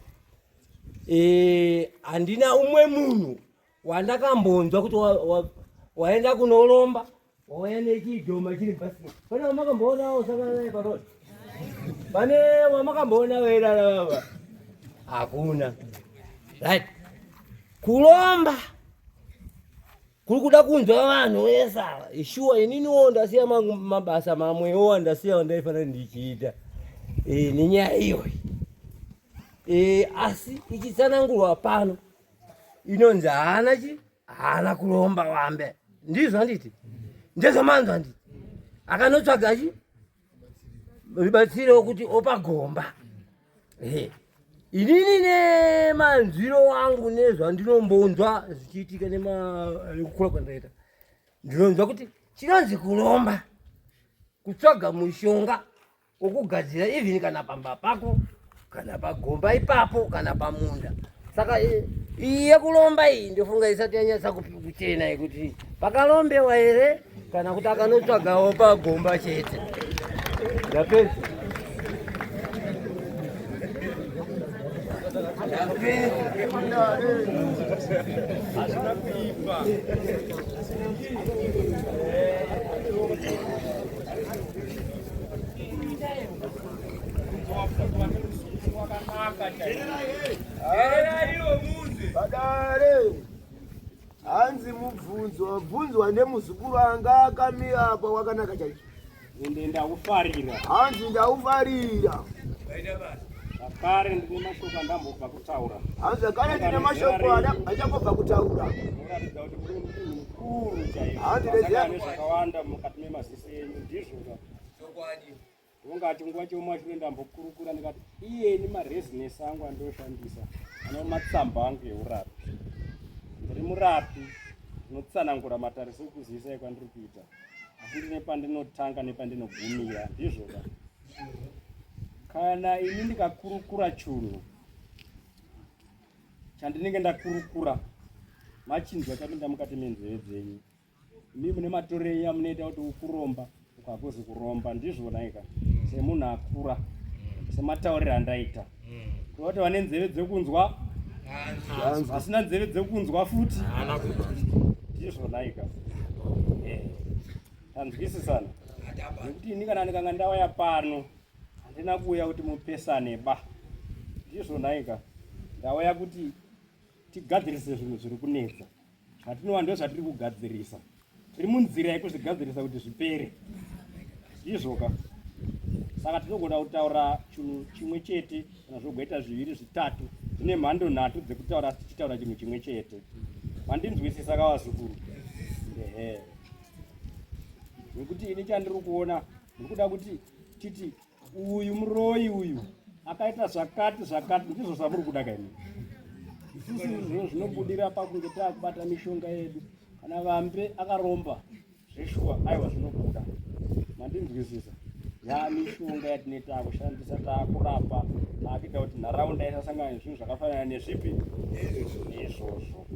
handina umwe munhu wandakambonzwa kuti waenda kunoromba wauya nechidhoma chiri bhasini. Pane wamakamboonawo sangana naye parodi? Pane wamakamboona weirara baba? Hakuna. Right. Kuromba kuri kuda kunzwa vanhu vese ava. Shuwa ininiwo ndasiya mabasa mamwewo andasiya andaifanira ndichiita nenyaya iyoyi. Asi ichitsanangurwa pano inonzi haana chi haana kuromba wambe. Ndizvo handiti? Ndezvamanzwa handiti? Akanotsvaga chi rubatsiro kuti opa gomba. Inini nemanzwiro wangu nezvandinombonzwa zvichiitika nekukura kwandaita, ndinonzwa kuti chinonzi kuromba kutsvaga mushonga wokugadzira even kana pamba pako kana pagomba ipapo kana pamunda. Saka iyi yekulomba iyi ndofunga isati yanyatsa kuchena yekuti pakalombewa here kana kuti akanotsvagawo pagomba chete. Ndapedza. Hazvina kuipa. Padare hanzi mubvunzo wabvunzwa nemuzukuru anga akamira apa wakanaka chaizvo. Ende ndaufarira. Hanzi ndaufarira. Zvakare ndine mashoko andambobva kutaura. Hanzi zvakare ndine mashoko andachangobva kutaura. Unoratidza kuti muri munhu mukuru chaizvo. Hanzi ndezve zvakawanda mukati memaziso enyu ndizvo. Chokwadi. Ndongati nguva chomashure ndambokurukura ndikati iyeni marezinesi angu andoshandisa ano matsamba angu eurapi. Ndiri murapi ndinotsanangura matare sekuzivisai kwandiri kuita asi ndine pandinotanga nepandinogumira ndizvoka. Kana ini ndikakurukura chunhu chandinenge ndakurukura machinzwa chapinda mukati menzeve dzenyu Imi mune matorei amunoita kuti ukuromba ukakuzi kuromba ndizvona ika semunhu akura sematauriro andaita kureva kuti vane nzeve dzekunzwa vasina nzeve dzekunzwa futi ndizvona ika eh, tanzwisisana nekuti ini kana ndikanga ndauya pano handina kuuya kuti mupesane ba ndizvona ika ndauya kuti tigadzirise zvinhu zviri kunetsa zvatinova ndo zvatiri kugadzirisa tiri munzira yekuzvigadzirisa kuti zvipere ndizvoka saka tinogona kutaura chinhu chimwe chete kana zvogoita zviviri zvitatu zvine mhando nhatu dzekutaura asi tichitaura chinhu chimwe chete mandinzwisisa kavazukuru ehe nekuti ini chandiri kuona ndiri kuda kuti titi uyu muroyi uyu akaita zvakati zvakati ndizvo zvamuri kuda kaini isusu izvo zvinobudira pakunge taakubata mishonga yedu kana vambe akaromba zveshuwa aiwa zvinobuda mandinzwisisa ya mishonga yatine taakushandisa taakurapa taakuita kuti nharaunda isasangana nezvinhu zvakafanana nezvipi izvozvo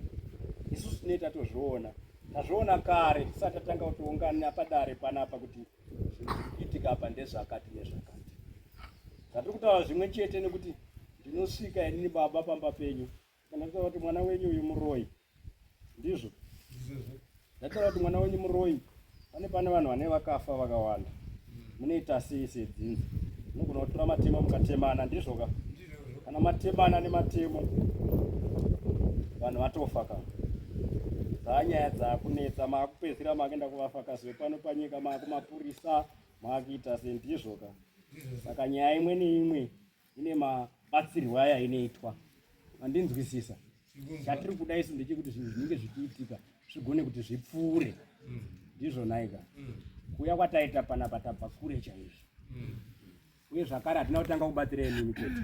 isusu tinee tatozviona tazviona kare tisati tatanga kutiungana padare panapa kuti zvinhu zviri kuitika apa ndezvakati nezvakati zvatiri kutaura zvimwe chete nekuti ndinosvika inini baba pamba penyu kana ndataura kuti mwana wenyu uyu muroyi ndizvo ndataura kuti mwana wenyu muroyi pane pane vanhu vane vakafa vakawanda munoita sei sedzinza munogona kutora matemo mukatemana ndizvo ka kana matemana nematemo vanhu vatofa ka dzanyaya dzakunetsa maakupedzisira makuenda kuvafakazi vepano panyika maakumapurisa maakuita sendizvo ka saka nyaya imwe neimwe ine mabatsirwo aya inoitwa mandinzwisisa chatiri kuda isu ndechekuti zvinhu zvinenge zvichiitika zvigone kuti zvipfuure ndizvo nhaika kuuya kwataita panapa tabva kure chaizvo uye zvakare hatina kutanga kubatsira inini chete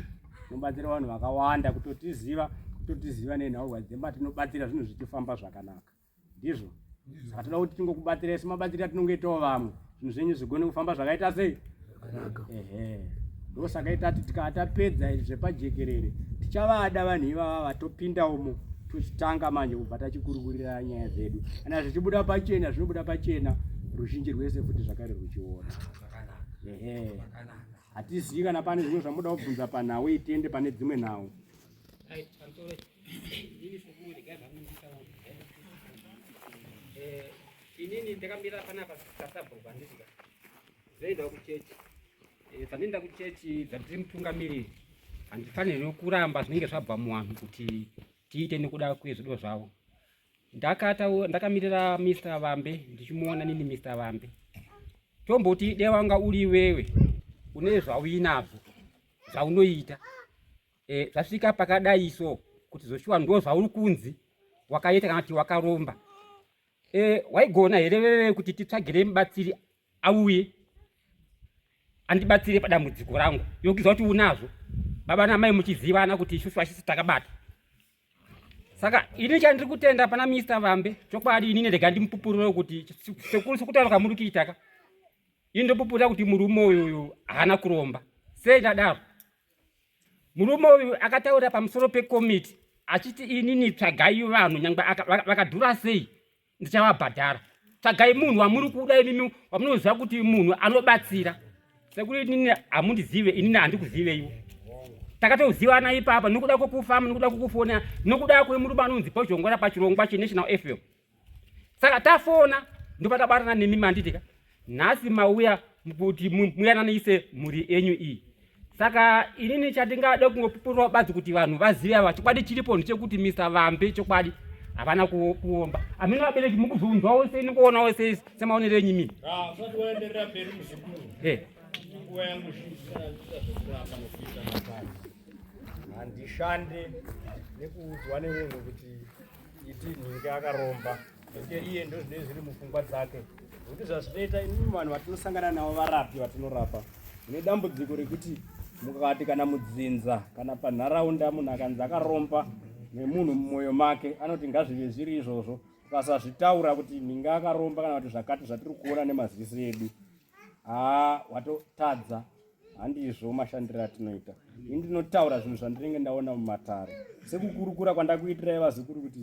tinobatsira vanhu vakawanda kutotiziva kutotiziva nenhaurwa dzemba tinobatsira zvinhu zvichifamba zvakanaka ndizvo saka toda kuti tingokubatsirai semabatsiri atinongoitawo vamwe zvinhu zvenyu zvigone kufamba zvakaita sei ehe ndosaka itati tikaa tapedza izvi zvepajekerere tichavada vanhu ivava vatopinda umo. Tochitanga manje kubva tachikurukurira nyaya dzedu. Kana zvichibuda pachena zvinobuda pachena ruzhinji rwese futi zvakare ruchiona. Ehe. Hatizivi kana pane zvimwe zvamuda kubvunza panhau iyi tiende pane dzimwe nhau. Eh, inini ndakamira panapa pasabhuku handiti ka zvoenda kuchechi eh, zvandinoenda kuchechi zvandiri mutungamiriri handifanirwi kuramba zvinenge zvabva muvanhu kuti tiite nekuda kwezvido zvavo ndakamirira Mr Vambe ndichimuona nini Mr Vambe tomboti de wanga uri iwewe une zvauinazvo zvaunoita e, zvasvika pakadai so kuti zvoshuwa ndo zvauri kunzi wakaita kana kuti wakaromba e, waigona here wewe kuti titsvagire mubatsiri auye andibatsire padambudziko rangu yokuziva kuti unazvo baba namai muchizivana kuti isusu achisi takabata saka ini chandiri kutenda pana Mr Vambe chokwadi inini rega ndimupupurire kuti sekuru sekutaura kwamuri kuitaka ini ndopupurira kuti murume uyu haana kuromba sei ndadaro murume uyu akataura pamusoro pekomiti achiti inini tsvagai vanhu nyangwe vakadhura sei ndichavabhadhara tsvagai munhu wamuri kuda imimi wamunoziva kuti munhu anobatsira sekuti inini hamundizive inini handikuziveiwo takatozivana ipapa nokuda kwekufamba nokuda kwekufona nokuda kwemurume anonzi pojongora pachirongwa chenational fm saka tafona ndopatabatana nemi manditika nhasi mauya kuti muyananise mhuri yenyu iyi saka inini chandingade kungopupurirawo badzi kuti vanhu vazive ava chokwadi chiripo ndechekuti mr vambe chokwadi havana kuomba amene vabereki mukuzunzwawo sei nikuonawo sei semaonero enyu mimi ah, usati waenderera mberi muzukuru eh. nguva yangu zhinji kana ndichiita zvekurapa nokuita matare handishande nekuudzwa nemunhu kuti iti nhingi akaromba nekuti iye ndozvinenge zviri mupfungwa dzake nekuti zvazvinoita imimi vanhu vatinosangana navo varapi vatinorapa mune dambudziko rekuti mukati kana mudzinza kana panharaunda munhu akanzi akaromba nemunhu mumwoyo make anoti ngazvive zviri izvozvo ukasazvitaura kuti nhingi akaromba kana kuti zvakati zvatiri kuona nemaziso edu haa watotadza handizvo mashandiro atinoita ini ndinotaura zvinhu zvandinenge ndaona mumatare sekukurukura kwandakuitirai vazukuru kuti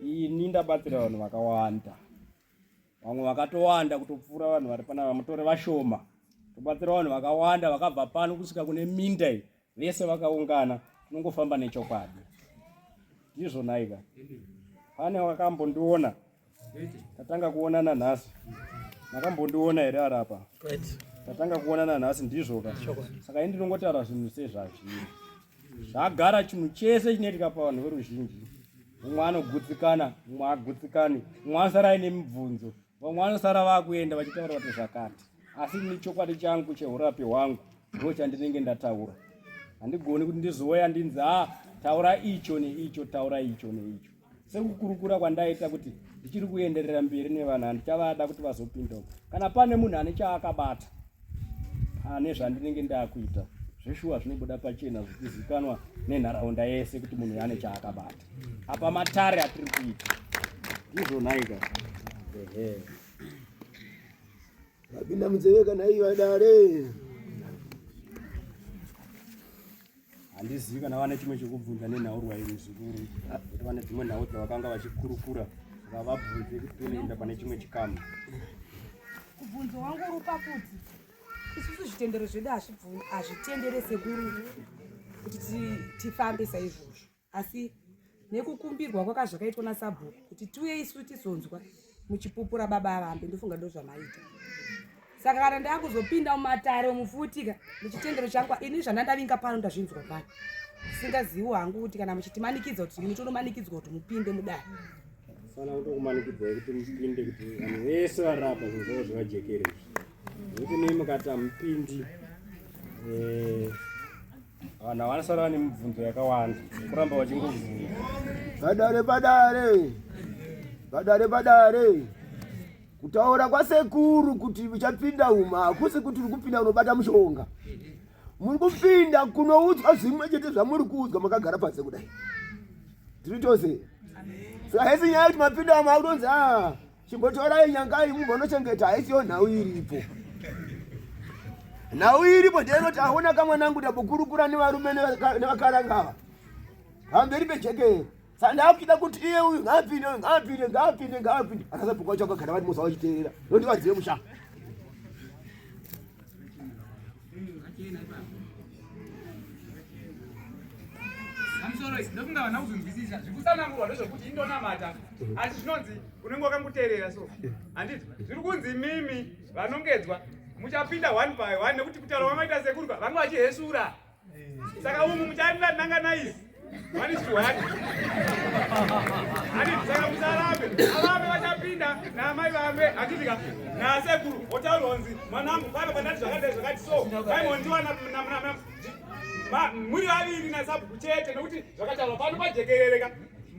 ini ndabatsira vanhu vakawanda vamwe vakatowanda kutopfuura vanhu vari panapa mutore vashoma tobatsira vanhu vakawanda vakabva pano kusvika kune minda iyi vese vakaungana tinongofamba nechokwadi ndizvo nhaika pane wakambondiona tatanga kuonana nhasi makambondiona here arapa tatanga kuonana nhasi ndizvo ka saka ini ndinongotaura zvinhu sezvazviri zvagara chinhu chese chinoitika pavanhu veruzhinji mumwe anogutsikana mumwe agutsikani mumwe anosara aine mibvunzo vamwe vanosara vakuenda vachitaura kuti zvakati asi ini chokwadi changu cheurapi hwangu ndo chandinenge ndataura handigoni kuti ndizouya ndinzi a ah, taura icho neicho taura icho neicho sekukurukura kwandaita kuti ndichiri kuenderera mberi nevanhu handichavada kuti vazopinda uko kana pane munhu ane chaakabata pane zvandinenge ndakuita zveshuwa zvinobuda pachena zvichizikanwa nenharaunda yese kuti munhu ane chaakabata apa matare atiri kuita ndizvo nhaika ehe Vapinda munzeve kana iyo adare. Handizivi kana vane chimwe chekubvunza nenhaurwa iyi muzukuru kuti vane dzimwe nhau dzavakanga vachikurukura saka vabvunze kuti tonoenda pane chimwe chikamu. Kubvunzo wangu uri pakuti isusu zvitendero zvedu hazvitendere sekuru kuti tifambe saizvozvo. Asi nekukumbirwa kwakazvakaitwa nasabhuku kuti tiuye isu tizonzwa muchipupura baba avambe ndofunga ndozvamaita saka kana ndakuzopinda mumatare mufutika nechitendero changu ini zvandandavinga pano ndazvinzwa pano singazivi hangu kuti kana muchitimanikidza kuti mutonomanikidzwa kuti mupinde mudare sana kutokumanikidzai kuti mupinde kuti vanhu vese varapa zvinhu zvavo zvivajekere izvi nekuti nei mukati hamupindi eh, Vanhu vanosara vane mibvunzo yakawanda kuramba vachingobvunza. Padare padare padare padare kutaura kwasekuru kuti uchapinda umu hakusi kuti uri kupinda unobata mushonga muri kupinda kunoudzwa zvimwe chete zvamuri kuudzwa makagara panze kudai tiri tose saka haisi nyaya yekuti mapinda umu akutonzi a ah, Chimbotorai nyanga iyi mumbonochengeta haisiyo nhau iripo. Nhau iripo ndeinoti aona kamwanangu tambokurukura nevarume nevakaranga ava pamberi pejekero. Saka ndakuchida kuti iye uyu ngaapinde uyu ngaapinde ngaapinde ngaapinde. Akasabhuku wacho akagara vari musa vachiteerera. Ndokuti vadzive musha. Pamusoro iyi ndofunga vana kuzonzwisisa zvekutsanangurwa ndezvekuti indonamata asi zvinonzi unenge wakangoteerera so handiti zviri kunzi mimi vanongedzwa muchapinda one by one nekuti kutaura kwamaita sekuru vanga vachihesura saka umu muchaenda nanga naisi one is to one handiti saka musarambe avambe vachapinda naamai vambe handiti ka nasekuru votaurwa kunzi mwanangu pano pandati zvakadai zvakati so vaimondiwa muri vaviri nasabhuku chete nekuti zvakataurwa pano pajekerereka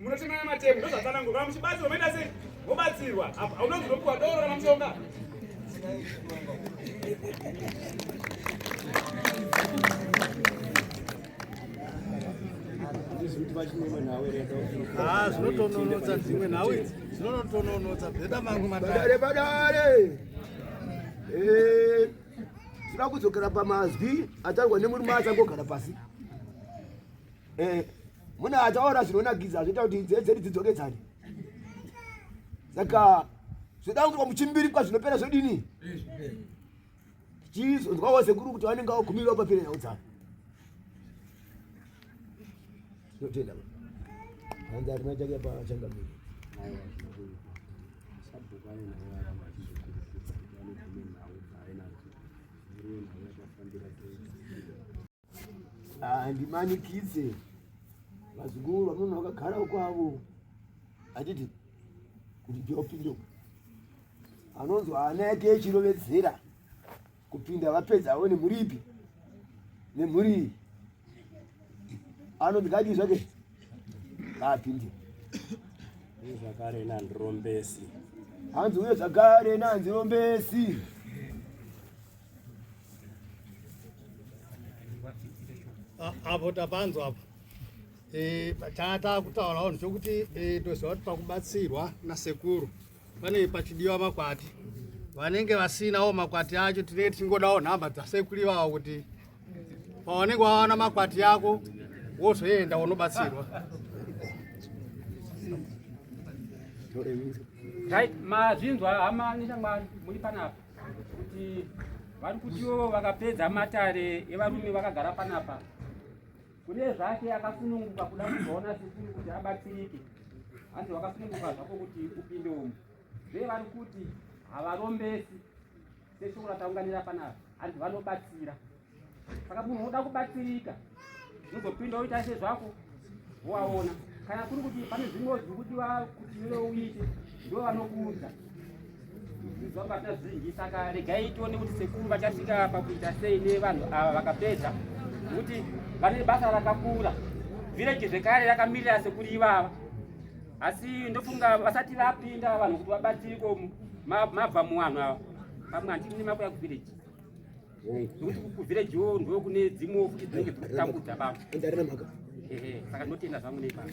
munotemana matemo ndozvatsanangurwa kana muchibatsirwa moita sei mobatsirwa apa haunonzi unopiwa doro kana mushonga Ah, zvinotononotsa dzimwe nhau idzi zvinonotononotsa bheda mangu matare badare eh, tinoda kudzokera pamazwi ataurwa nemurume achangogara pasi Eh, mune ataura zvinonakidza zvoita kuti nzeve dzedu dzidzokedzane saka zvoda kuitwa muchimbirikwa zvinopera zvodini tichizonzwawo sekuru kuti vanenge vagumirwa papere nhau dzavo tinotenda hanzi harina chake pachangamire Handimanikidze vazukuru vamunhu vakagara kwavo handiti kuti ndiopinde uku anonzwa hana yake yechirovedzera kupinda vapedza avo nemhuri ipi nemhuri iyi anonzi kadii zvake ngaapinde uye zvakare nandirombesi hanzi uye zvakare nandirombesi Apo tapanzwa apo eh, chatakutaurawo ndechokuti eh, toziva kuti pakubatsirwa nasekuru pane pachidiwa makwati vanenge vasinawo makwati acho tinenge tichingodawo nhamba dzasekuru ivavo kuti pavanenge vawana makwati ako wozoenda unobatsirwa. Right, mazvinzwa hama neshamwari muri panapa kuti vari kutiwo vakapedza matare evarume vakagara panapa kune zvake akasununguka kuda kuzoona sekuru kuti abatsirike hanzi wakasununguka zvako kuti upinde umu zve vari kuti havarombesi seshoko rataunganira panapa hanzi vanobatsira saka munhu unoda kubatsirika unozopinda woita sezvako wowaona kana kuri kuti pane zvimwe zviri kudiwa kuti iwe uite ndo vanokuudza zvanga zvinji saka regai tione kuti sekuru vachasvika pakuita sei nevanhu ava vakapedza nekuti vane basa rakakura vhireji zvekare rakamirira sekuru ivava asi ndofunga vasati vapinda vanhu kuti vabatsiriko mabva muvanhu ava pamwe handini makuya kuvhireji nekuti kuvillage wo ndo kune dzimwewo futi dzinenge dziri kutambudza baba. Ehe, saka ndinotenda zvangu neipapo.